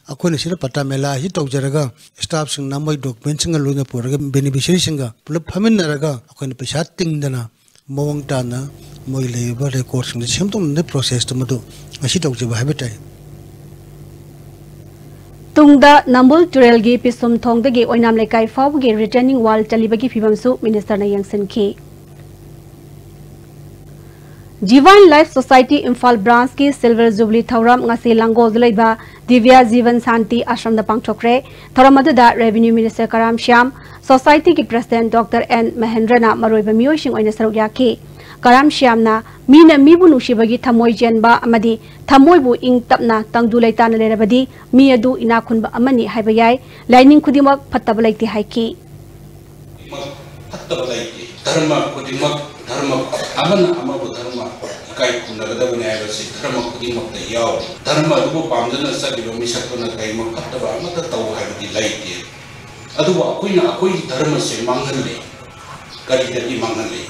ꯑꯩꯈꯣꯏꯅ ꯁꯤꯗ ꯄꯇꯥ ꯃꯦꯂꯥ ꯑꯁꯤ ꯇꯧꯖꯔꯒ ꯏꯁꯇꯥꯐꯁꯤꯡꯅ ꯃꯣꯏ ꯗꯣꯀꯨꯃꯦꯟꯁꯤꯡꯒ ꯂꯣꯏꯅ ꯄꯨꯔꯒ ꯕꯦꯅꯤꯐꯤꯁꯔꯤꯁꯤꯡꯒ ꯄꯨꯂꯞ ꯐꯝꯃꯤꯟꯅꯔꯒ ꯑꯩꯈꯣꯏꯅ ꯄꯩꯁꯥ ꯇꯤꯡꯗꯅ ꯃꯑꯣꯡ ꯇꯥꯅ ꯃꯣꯏ ꯂꯩꯔꯤꯕ ꯔꯦꯀꯣꯔꯗꯁꯤꯡꯗ ꯁꯦꯝꯗꯣꯛꯅꯕꯒꯤ ꯄ꯭ꯔꯣꯁꯦꯁꯇꯨ ꯃꯗꯨ ꯉꯁꯤ ꯇꯧꯖꯕ ꯍꯥꯏꯕ ꯇꯥꯏ꯫ ꯇꯨꯡꯗ ꯅꯝꯕꯨꯜ ꯇꯨꯔꯦꯜꯒꯤ ꯄꯤꯁꯨꯝ ꯊꯣꯡꯗꯒꯤ ꯑꯣꯏꯅꯥꯝ ꯂꯩꯀꯥꯏ ꯐꯥꯎꯕꯒꯤ ꯔꯤꯇꯦꯅꯤꯡ ꯋꯥꯜ ꯆꯜꯂꯤꯕꯒꯤ ꯐꯤꯕꯝꯁꯨ ꯃꯤꯅꯤꯁꯇꯔꯅ ꯌꯦꯡꯁꯤꯟꯈꯤ꯫ ꯗꯤꯚꯥꯏꯟ ꯂꯥꯏꯐ ꯁꯣꯁꯥꯏꯇꯤ ꯏꯝꯐꯥꯜ ꯕ꯭ꯔꯥꯟꯁꯀꯤ ꯁꯤꯜꯚꯔ ꯖꯨꯕꯤꯂꯤ ꯊꯧꯔꯝ ꯉꯁꯤ ꯂꯥꯡꯒꯣꯜꯗ ꯂꯩꯕ ꯗꯤꯕ꯭ꯌꯥ ꯖꯤꯕꯟ ꯁꯥꯟꯇꯤ ꯑꯥꯁ꯭ꯔꯝꯗ ꯄꯥꯡꯊꯣꯛꯈ꯭ꯔꯦ꯫ ꯊꯧꯔꯝ ꯑꯗꯨꯗ ꯔꯦꯚꯤꯅ꯭ꯌꯨ ꯃꯤꯅꯤꯁꯇꯔ ꯀꯔꯥꯝ ꯁ꯭ꯌꯥꯝ, ꯁꯣꯁꯥꯏꯇꯤꯒꯤ ꯄ꯭ꯔꯦꯁꯤꯗꯦꯟꯠ ꯗꯣꯛꯇꯔ ꯑꯦꯟ ꯃꯍꯦꯟꯗ꯭ꯔꯅ ꯃꯔꯨꯑꯣꯏꯕ ꯃꯤꯑꯣꯏꯁꯤꯡ ꯑꯣꯏꯅ ꯁꯔꯨꯛ ꯌꯥꯈꯤ꯫ ꯀꯔꯥꯝ ꯁ꯭ꯌꯥꯝꯅ ꯃꯤꯅ ꯃꯤꯕꯨ ꯅꯨꯡꯁꯤꯕꯒꯤ ꯊꯃꯣꯏ ꯆꯦꯟꯕ ꯑꯃꯗꯤ ꯊꯃꯣꯏꯕꯨ ꯏꯪ ꯇꯞꯅ ꯇꯪꯗꯨ ꯂꯩꯇꯥꯅ ꯂꯩꯔꯕꯗꯤ ꯃꯤ ꯑꯗꯨ ꯏꯅꯥꯛ ꯈꯨꯟꯕ ꯑꯃꯅꯤ ꯍꯥꯏꯕ ꯌꯥꯏ꯫ ꯂꯥꯏꯅꯤꯡ ꯈꯨꯗꯤꯡꯃꯛ ꯐꯠꯇꯕ ꯂꯩꯇꯦ ꯍꯥꯏꯈꯤ꯫ ꯈꯨꯗꯤꯡꯃꯛ ꯐꯠꯇꯕ ꯂꯩꯇꯦ꯫ ꯙꯔꯃ ꯈꯨꯗꯤꯡꯃꯛ, ꯙꯔꯃ ꯑꯃꯅ ꯑꯃꯕꯨ ꯙꯔꯃ ꯏꯀꯥꯏ ꯈꯨꯝꯅꯒꯗꯕꯅꯤ ꯍꯥꯏꯕꯁꯤ ꯙꯔꯃ ꯈꯨꯗꯤꯡꯃꯛꯇ ꯌꯥꯎꯔꯤ꯫ ꯙꯔꯃ ꯑꯗꯨꯕꯨ ꯄꯥꯝꯗꯨꯅ ꯆꯠꯂꯤꯕ ꯃꯤꯁꯛꯇꯨꯅ ꯀꯔꯤꯒꯨꯝꯕ ꯐꯠꯇꯕ ꯑꯃꯠꯇ ꯇꯧ ꯍꯥꯏꯕꯗꯤ ꯂꯩꯇꯦ꯫ ꯑꯗꯨꯕꯨ ꯑꯩꯈꯣꯏꯅ ꯑꯩꯈꯣꯏꯒꯤ ꯙꯔꯃꯁꯦ ꯃꯥꯡꯍꯜꯂꯤ꯫ ꯀꯔꯤꯗꯒꯤ ꯃꯥꯡꯍꯜꯂꯤ?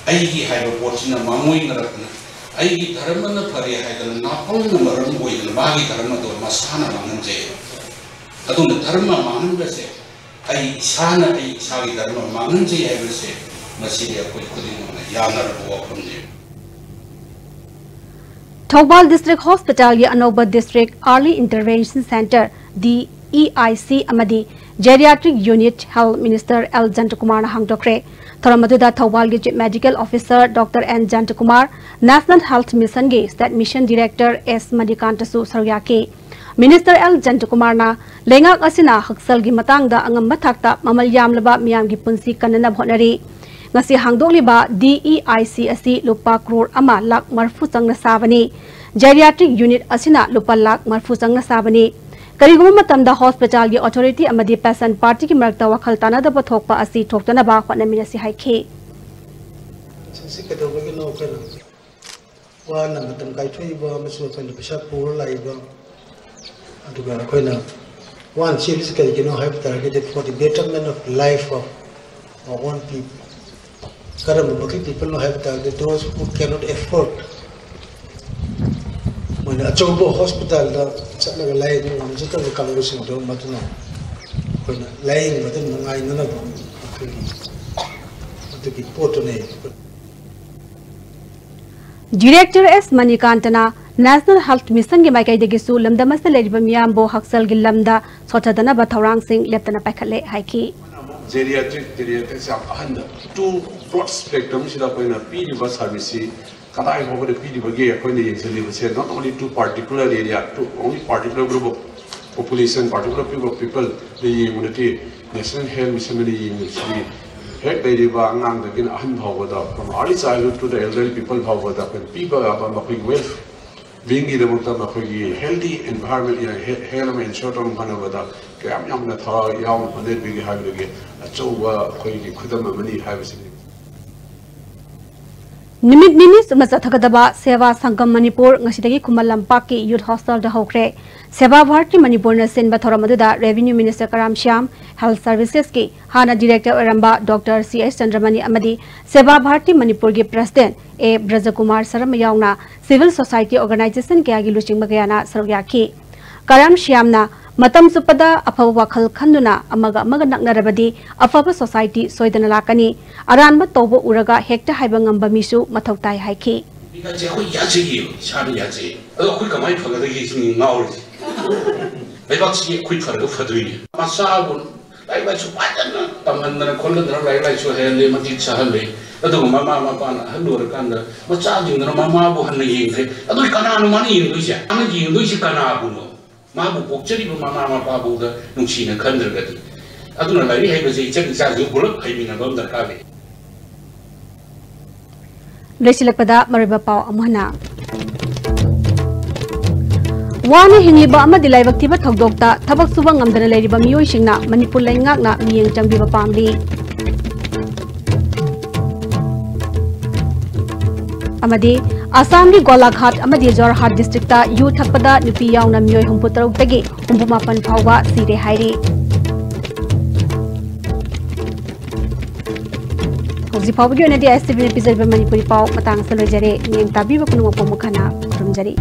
ꯑꯩꯒꯤ ꯍꯥꯏꯕ ꯄꯣꯠꯁꯤꯅ ꯃꯥꯡꯑꯣꯏꯅꯔꯛꯇꯅ, ꯑꯩꯒꯤ ꯙꯔꯃꯅ ꯐꯔꯦ ꯍꯥꯏꯗꯅ ꯅꯥꯄꯪꯅ ꯃꯔꯝ ꯑꯣꯏꯗꯅ ꯃꯥꯒꯤ ꯙꯔꯃꯗꯣ ꯃꯁꯥꯅ ꯃꯥꯡꯍꯟꯖꯩ꯫ ꯑꯗꯨꯅ ꯙꯔꯃ ꯃꯥꯡꯍꯟꯕꯁꯦ, ꯑꯩ ꯏꯁꯥꯅ ꯑꯩ ꯏꯁꯥꯒꯤ ꯙꯔꯃ ꯃꯥꯡꯍꯟꯖꯩ ꯍꯥꯏꯕꯁꯦ ꯃꯁꯤꯗꯤ ꯑꯩꯈꯣꯏ ꯈꯨꯗꯤꯡꯃꯛꯅ ꯌꯥꯅꯔꯕ ꯋꯥꯐꯝꯅꯤ꯫ ꯊꯧꯕꯥꯜ ꯗꯤꯁꯇ꯭ꯔꯤꯛ ꯍꯣꯁꯄꯤꯇꯥꯜꯒꯤ ꯑꯅꯧꯕ district early intervention centre, D E I C, ꯑꯃꯗꯤ geriatric unit health minister L ꯖꯟꯇꯀꯨꯃꯥꯔꯅ ꯍꯥꯡꯗꯣꯛꯈ꯭ꯔꯦ꯫ ꯊꯧꯔꯝ ꯑꯗꯨꯗ ꯊꯧꯕꯥꯜꯒꯤ chief medical officer doctor N Jantakumar, national health ꯃꯤꯁꯟꯒꯤ ꯁ꯭ꯇꯦꯠ ꯃꯤꯁꯟ ꯗꯤꯔꯦꯛꯇꯔ ꯑꯦꯁ ꯃꯅꯤꯀꯥꯟꯇꯁꯨ ꯁꯔꯨꯛ ꯌꯥꯈꯤ꯫ ꯃꯤꯅꯤꯁꯇꯔ ꯑꯦꯜ ꯖꯟꯇꯀꯨꯃꯥꯔꯅ ꯂꯩꯉꯥꯛ ꯑꯁꯤꯅ ꯍꯛꯁꯦꯜꯒꯤ ꯃꯇꯥꯡꯗ ꯑꯉꯝꯕ ꯊꯥꯛꯇ ꯃꯃꯜ ꯌꯥꯝꯂꯕ ꯃꯤꯌꯥꯝꯒꯤ ꯄꯨꯟꯁꯤ ꯀꯟꯅꯅꯕ ꯍꯣꯠꯅꯔꯤ꯫ ꯉꯁꯤ ꯍꯥꯡꯗꯣꯛꯂꯤꯕ ꯗꯤ ꯏ ꯑꯥꯏ ꯁꯤ ꯑꯁꯤ ꯂꯨꯄꯥ ꯀ꯭ꯔꯣꯔ ꯑꯃ ꯂꯥꯈ ꯃꯔꯤꯐꯨ ꯆꯪꯅ ꯁꯥꯕꯅꯤ꯫ ꯖꯦꯔꯤꯌꯥꯇ꯭ꯔꯤꯛ ꯌꯨꯅꯤꯠ ꯑꯁꯤꯅ ꯂꯨꯄꯥ ꯂꯥꯈ ꯃꯔꯤꯐꯨ ꯆꯪꯅ ꯁꯥꯕꯅꯤ꯫ ꯀꯔꯤꯒꯨꯝꯕ ꯃꯇꯝꯗ ꯍꯣꯁꯄꯤꯇꯥꯜꯒꯤ ꯑꯣꯊꯣꯔꯤꯇꯤ ꯑꯃꯗꯤ ꯄꯦꯁꯦꯟ ꯄꯥꯔꯇꯤꯒꯤ ꯃꯔꯛꯇ ꯋꯥꯈꯜ ꯇꯥꯅꯗꯕ ꯊꯣꯛꯄ ꯑꯁꯤ ꯊꯣꯛꯇꯅꯕ ꯍꯣꯠꯅꯃꯤꯟꯅꯁꯤ ꯍꯥꯏꯈꯤ꯫ ꯁꯤ ꯀꯩꯗꯧꯕꯒꯤꯅꯣ ꯑꯩꯈꯣꯏꯅ ꯋꯥꯅ ꯃꯇꯝ ꯀꯥꯏꯊꯣꯛꯏꯕ ꯑꯃꯁꯨꯡ ꯑꯩꯈꯣꯏꯅ ꯄꯩꯁꯥ ꯄꯨꯔ ꯂꯥꯛꯏꯕ, ꯑꯗꯨꯒ ꯑꯩꯈꯣꯏꯅ ꯋꯥꯅ ꯆꯦꯜꯂꯤꯁꯤ ꯀꯔꯤꯒꯤꯅꯣ ꯍꯥꯏꯕ ꯇꯥꯔꯒꯗꯤ, for the betterment of life of our own people. ꯀꯔꯝꯕ ꯃꯈꯜꯒꯤ ꯄꯤꯄꯜꯅꯣ ꯍꯥꯏꯕ ꯇꯥꯔꯒꯗꯤ, those who cannot afford, ꯃꯣꯏꯅ ꯑꯆꯧꯕ ꯍꯣꯁꯄꯤꯇꯥꯜꯗ ꯆꯠꯂꯒ ꯂꯥꯏꯌꯦꯡꯕ ꯉꯝꯖꯗꯕ ꯀꯥꯡꯕꯨꯁꯤꯡꯗꯣ, ꯃꯗꯨꯅ ꯑꯩꯈꯣꯏꯅ ꯂꯥꯏꯌꯦꯡꯕꯗ ꯅꯨꯡꯉꯥꯏꯅꯅꯕ ꯑꯩꯈꯣꯏꯒꯤ ꯑꯗꯨꯒꯤ ꯄꯣꯠꯇꯨꯅꯦ꯫ ꯗꯤꯔꯦꯛꯇꯔ ꯑꯦꯁ ꯃꯅꯤꯀꯥꯟꯇꯅ ꯅꯦꯁꯅꯦꯜ ꯍꯦꯜꯊ ꯃꯤꯁꯟꯒꯤ ꯃꯥꯏꯀꯩꯗꯒꯤꯁꯨ ꯂꯝꯗꯝ ꯑꯁꯤꯗ ꯂꯩꯔꯤꯕ ꯃꯤꯌꯥꯝꯕꯨ ꯍꯛꯁꯦꯜꯒꯤ ꯂꯝꯗ ꯁꯣꯠꯊꯗꯅꯕ ꯊꯧꯔꯥꯡꯁꯤꯡ ꯂꯦꯞꯇꯅ ꯄꯥꯏꯈꯠꯂꯦ ꯍꯥꯏꯈꯤ꯫ Geriatric, geriatrics ꯌꯥꯝ ꯑꯍꯟꯗ, two broad spectrumꯁꯤꯗ ꯑꯩꯈꯣꯏꯅ ꯄꯤꯔꯤꯕ ꯁꯥꯔꯚꯤꯁꯁꯤ ꯀꯗꯥꯏ ꯐꯥꯎꯕꯗ ꯄꯤꯔꯤꯕꯒꯦ ꯑꯩꯈꯣꯏꯅ ꯌꯦꯡꯁꯤꯜꯂꯤꯕꯁꯦ, not only to particular area, to only particular group of population, particular group of people ꯗ ꯌꯦꯡꯕ ꯅꯠꯇꯦ꯫ National Health Mission ꯑꯅ ꯌꯦꯡꯉꯤꯕꯁꯤꯗꯤ ꯍꯦꯛ ꯂꯩꯔꯤꯕ ꯑꯉꯥꯡꯗꯒꯤꯅ ꯑꯍꯟ ꯐꯥꯎꯕꯗ, from early childhood to the elderly people ꯐꯥꯎꯕꯗ ꯑꯩꯈꯣꯏꯅ ꯄꯤꯕ ꯌꯥꯕ ꯃꯈꯣꯏꯒꯤ well beingꯒꯤꯗꯃꯛꯇ ꯃꯈꯣꯏꯒꯤ healthy environment, health ꯑꯃ ensure ꯇꯧꯅꯕ ꯍꯣꯠꯅꯕꯗ ꯀꯌꯥꯝ ꯌꯥꯝꯅ ꯊꯋꯥꯏ ꯌꯥꯎꯅ ꯍꯣꯠꯅꯕꯤꯒꯦ ꯍꯥꯏꯕꯗꯨꯒꯤ ꯑꯆꯧꯕ ꯑꯩꯈꯣꯏꯒꯤ ꯈꯨꯗꯝ ꯑꯃꯅꯤ ꯍꯥꯏꯕꯁꯤꯅꯤ꯫ ꯅꯨꯃꯤꯠ ꯅꯤꯅꯤ ꯆꯨꯞꯅ ꯆꯠꯊꯒꯗꯕ ꯁꯦꯕꯥ ꯁꯪꯒꯝ ꯃꯅꯤꯄꯨꯔ ꯉꯁꯤꯗꯒꯤ ꯈꯨꯃꯟ ꯂꯝꯄꯥꯛꯀꯤ ꯌꯨꯠ ꯍꯣꯁꯇꯦꯜꯗ ꯍꯧꯈ꯭ꯔꯦ꯫ ꯁꯦꯕꯥ ꯚꯥꯔꯇꯤ ꯃꯅꯤꯄꯨꯔꯅ ꯁꯤꯟꯕ ꯊꯧꯔꯝ ꯑꯗꯨꯗ revenue minister Karam Shyam, health ꯁꯔꯚꯤꯁꯦꯁꯀꯤ ꯍꯥꯟꯅ ꯗꯤꯔꯦꯛꯇꯔ ꯑꯣꯏꯔꯝꯕ ꯗꯣꯛꯇꯔ ꯁꯤ ꯑꯦꯁ ꯆꯟꯗ꯭ꯔꯃꯅꯤ ꯑꯃꯗꯤ ꯁꯦꯕꯥ ꯚꯥꯔꯇꯤ ꯃꯅꯤꯄꯨꯔꯒꯤ ꯄ꯭ꯔꯁꯤꯗꯦꯟꯠ ꯑꯦ ꯕ꯭ꯔꯖꯀꯨꯃꯥꯔ ꯁꯔꯃ ꯌꯥꯎꯅ ꯁꯤꯚꯤꯜ ꯁꯣꯁꯥꯏꯇꯤ ꯑꯣꯔꯒꯅꯥꯏꯖꯦꯁꯟ ꯀꯌꯥꯒꯤ ꯂꯨꯆꯤꯡꯕ ꯀꯌꯥꯅ ꯁꯔꯨꯛ ꯌꯥꯈꯤ꯫ ꯀꯔꯥꯝ ꯁ꯭ꯌꯥꯝꯅ ꯃꯇꯝ ꯆꯨꯞꯄꯗ ꯑꯐꯕ ꯋꯥꯈꯜ ꯈꯟꯗꯨꯅ ꯑꯃꯒ ꯑꯃꯒ ꯅꯛꯅꯔꯕꯗꯤ ꯑꯐꯕ ꯁꯣꯁꯥꯏꯇꯤ ꯁꯣꯏꯗꯅ ꯂꯥꯛꯀꯅꯤ꯫ ꯑꯔꯥꯟꯕ ꯇꯧꯕ ꯎꯔꯒ ꯍꯦꯛꯇ ꯍꯥꯏꯕ ꯉꯝꯕ ꯃꯤꯁꯨ ꯃꯊꯧ ꯇꯥꯏ ꯍꯥꯏꯈꯤ꯫ ꯍꯧꯖꯤꯛꯀꯥꯟꯁꯦ ꯑꯩꯈꯣꯏ ꯌꯥꯖꯩꯌꯦꯕ, ꯏꯁꯥꯅ ꯌꯥꯖꯩꯌꯦꯕ꯫ ꯑꯗꯣ ꯑꯩꯈꯣꯏ ꯀꯃꯥꯏꯅ ꯐꯒꯗꯒꯦ ꯁꯤꯅꯤ ꯉꯥꯎꯔꯤꯁꯦ꯫ ꯂꯩꯕꯥꯛꯁꯤ ꯑꯩꯈꯣꯏ ꯐꯔꯒ ꯐꯗꯣꯏꯅꯦ꯫ ꯃꯆꯥꯕꯨ ꯂꯥꯏꯔꯤꯛ ꯂꯥꯏꯁꯨ ꯐꯖꯅ ꯇꯝꯍꯟꯗꯅ ꯈꯣꯠꯍꯟꯗꯅ ꯂꯥꯏꯔꯤꯛ ꯂꯥꯏꯁꯨ ꯍꯩꯍꯜꯂꯦ, ꯃꯇꯤꯛ ꯆꯥꯍꯜꯂꯦ꯫ ꯑꯗꯨꯒ ꯃꯃꯥ ꯃꯄꯥꯅ ꯑꯍꯜ ꯑꯣꯏꯔꯀꯥꯟꯗ ꯃꯆꯥꯁꯤꯡꯗꯨꯅ ꯃꯃꯥꯕꯨ ꯍꯟꯅ ꯌꯦꯡꯗ꯭ꯔꯦ꯫ ꯑꯗꯨ ꯀꯅꯥꯅꯣ ꯃꯥꯅ ꯌꯦꯡꯗꯣꯏꯁꯦ? ꯃꯥꯅ ꯌꯦꯡꯗꯣꯏꯁꯦ ꯀꯅꯥꯕꯨꯅꯣ? ꯃꯥꯕꯨ ꯄꯣꯛꯆꯔꯤꯕ ꯃꯃꯥ ꯃꯄꯥꯕꯨꯗ ꯅꯨꯡꯁꯤꯅ ꯈꯟꯗ꯭ꯔꯒꯗꯤ꯫ ꯑꯗꯨꯅ ꯂꯥꯏꯔꯤꯛ ꯍꯩꯕꯁꯦ ꯏꯆꯟ ꯏꯆꯥꯁꯤꯡ ꯄꯨꯂꯞ ꯍꯩꯃꯤꯟꯅꯕ ꯑꯃ ꯗꯔꯀꯥꯔ ꯂꯩ꯫ ꯂꯣꯏꯁꯤꯜꯂꯛꯄꯗ ꯃꯔꯨꯑꯣꯏꯕ ꯄꯥꯎ ꯑꯃꯨꯛ ꯍꯟꯅ꯫ ꯋꯥꯅ ꯍꯤꯡꯂꯤꯕ ꯑꯃꯗꯤ ꯂꯥꯏꯕꯛ ꯊꯤꯕ ꯊꯧꯗꯣꯛꯇ ꯊꯕꯛ ꯁꯨꯕ ꯉꯝꯗꯅ ꯂꯩꯔꯤꯕ ꯃꯤꯑꯣꯏꯁꯤꯡꯅ ꯃꯅꯤꯄꯨꯔ ꯂꯩꯉꯥꯛꯅ ꯃꯤꯠꯌꯦꯡ ꯆꯪꯕꯤꯕ ꯄꯥꯝꯂꯤ꯫ ꯑꯃꯗꯤ ꯑꯁꯥꯝꯒꯤ ꯒꯣꯂꯥꯘꯥꯠ ꯑꯃꯗꯤ ꯖꯣꯔꯍꯥꯠ ꯗꯤꯁꯇ꯭ꯔꯤꯛꯇ ꯌꯨ ꯊꯛꯄꯗ ꯅꯨꯄꯤ ꯌꯥꯎꯅ ꯃꯤꯑꯣꯏ ꯍꯨꯝꯐꯨ ꯇꯔꯨꯛꯇꯒꯤ ꯍꯨꯝꯐꯨ ꯃꯥꯄꯟ ꯐꯥꯎꯕ ꯁꯤꯔꯦ ꯍꯥꯏꯔꯤ꯫ ꯍꯧꯖꯤꯛ ꯐꯥꯎꯕꯒꯤ ꯑꯣꯏꯅꯗꯤ ꯑꯦꯁ ꯇꯤ ꯚꯤꯅ ꯄꯤꯖꯔꯤꯕ ꯃꯅꯤꯄꯨꯔꯤ ꯄꯥꯎ ꯃꯇꯥꯡ ꯑꯁꯤꯗ ꯂꯣꯏꯖꯔꯦ꯫ ꯃꯤꯠꯌꯦꯡ ꯇꯥꯕꯤꯕ ꯄꯨꯝꯅꯃꯛꯄꯨ ꯑꯃꯨꯛ ꯍꯟꯅ ꯈꯨꯔꯨꯝꯖꯔꯤ꯫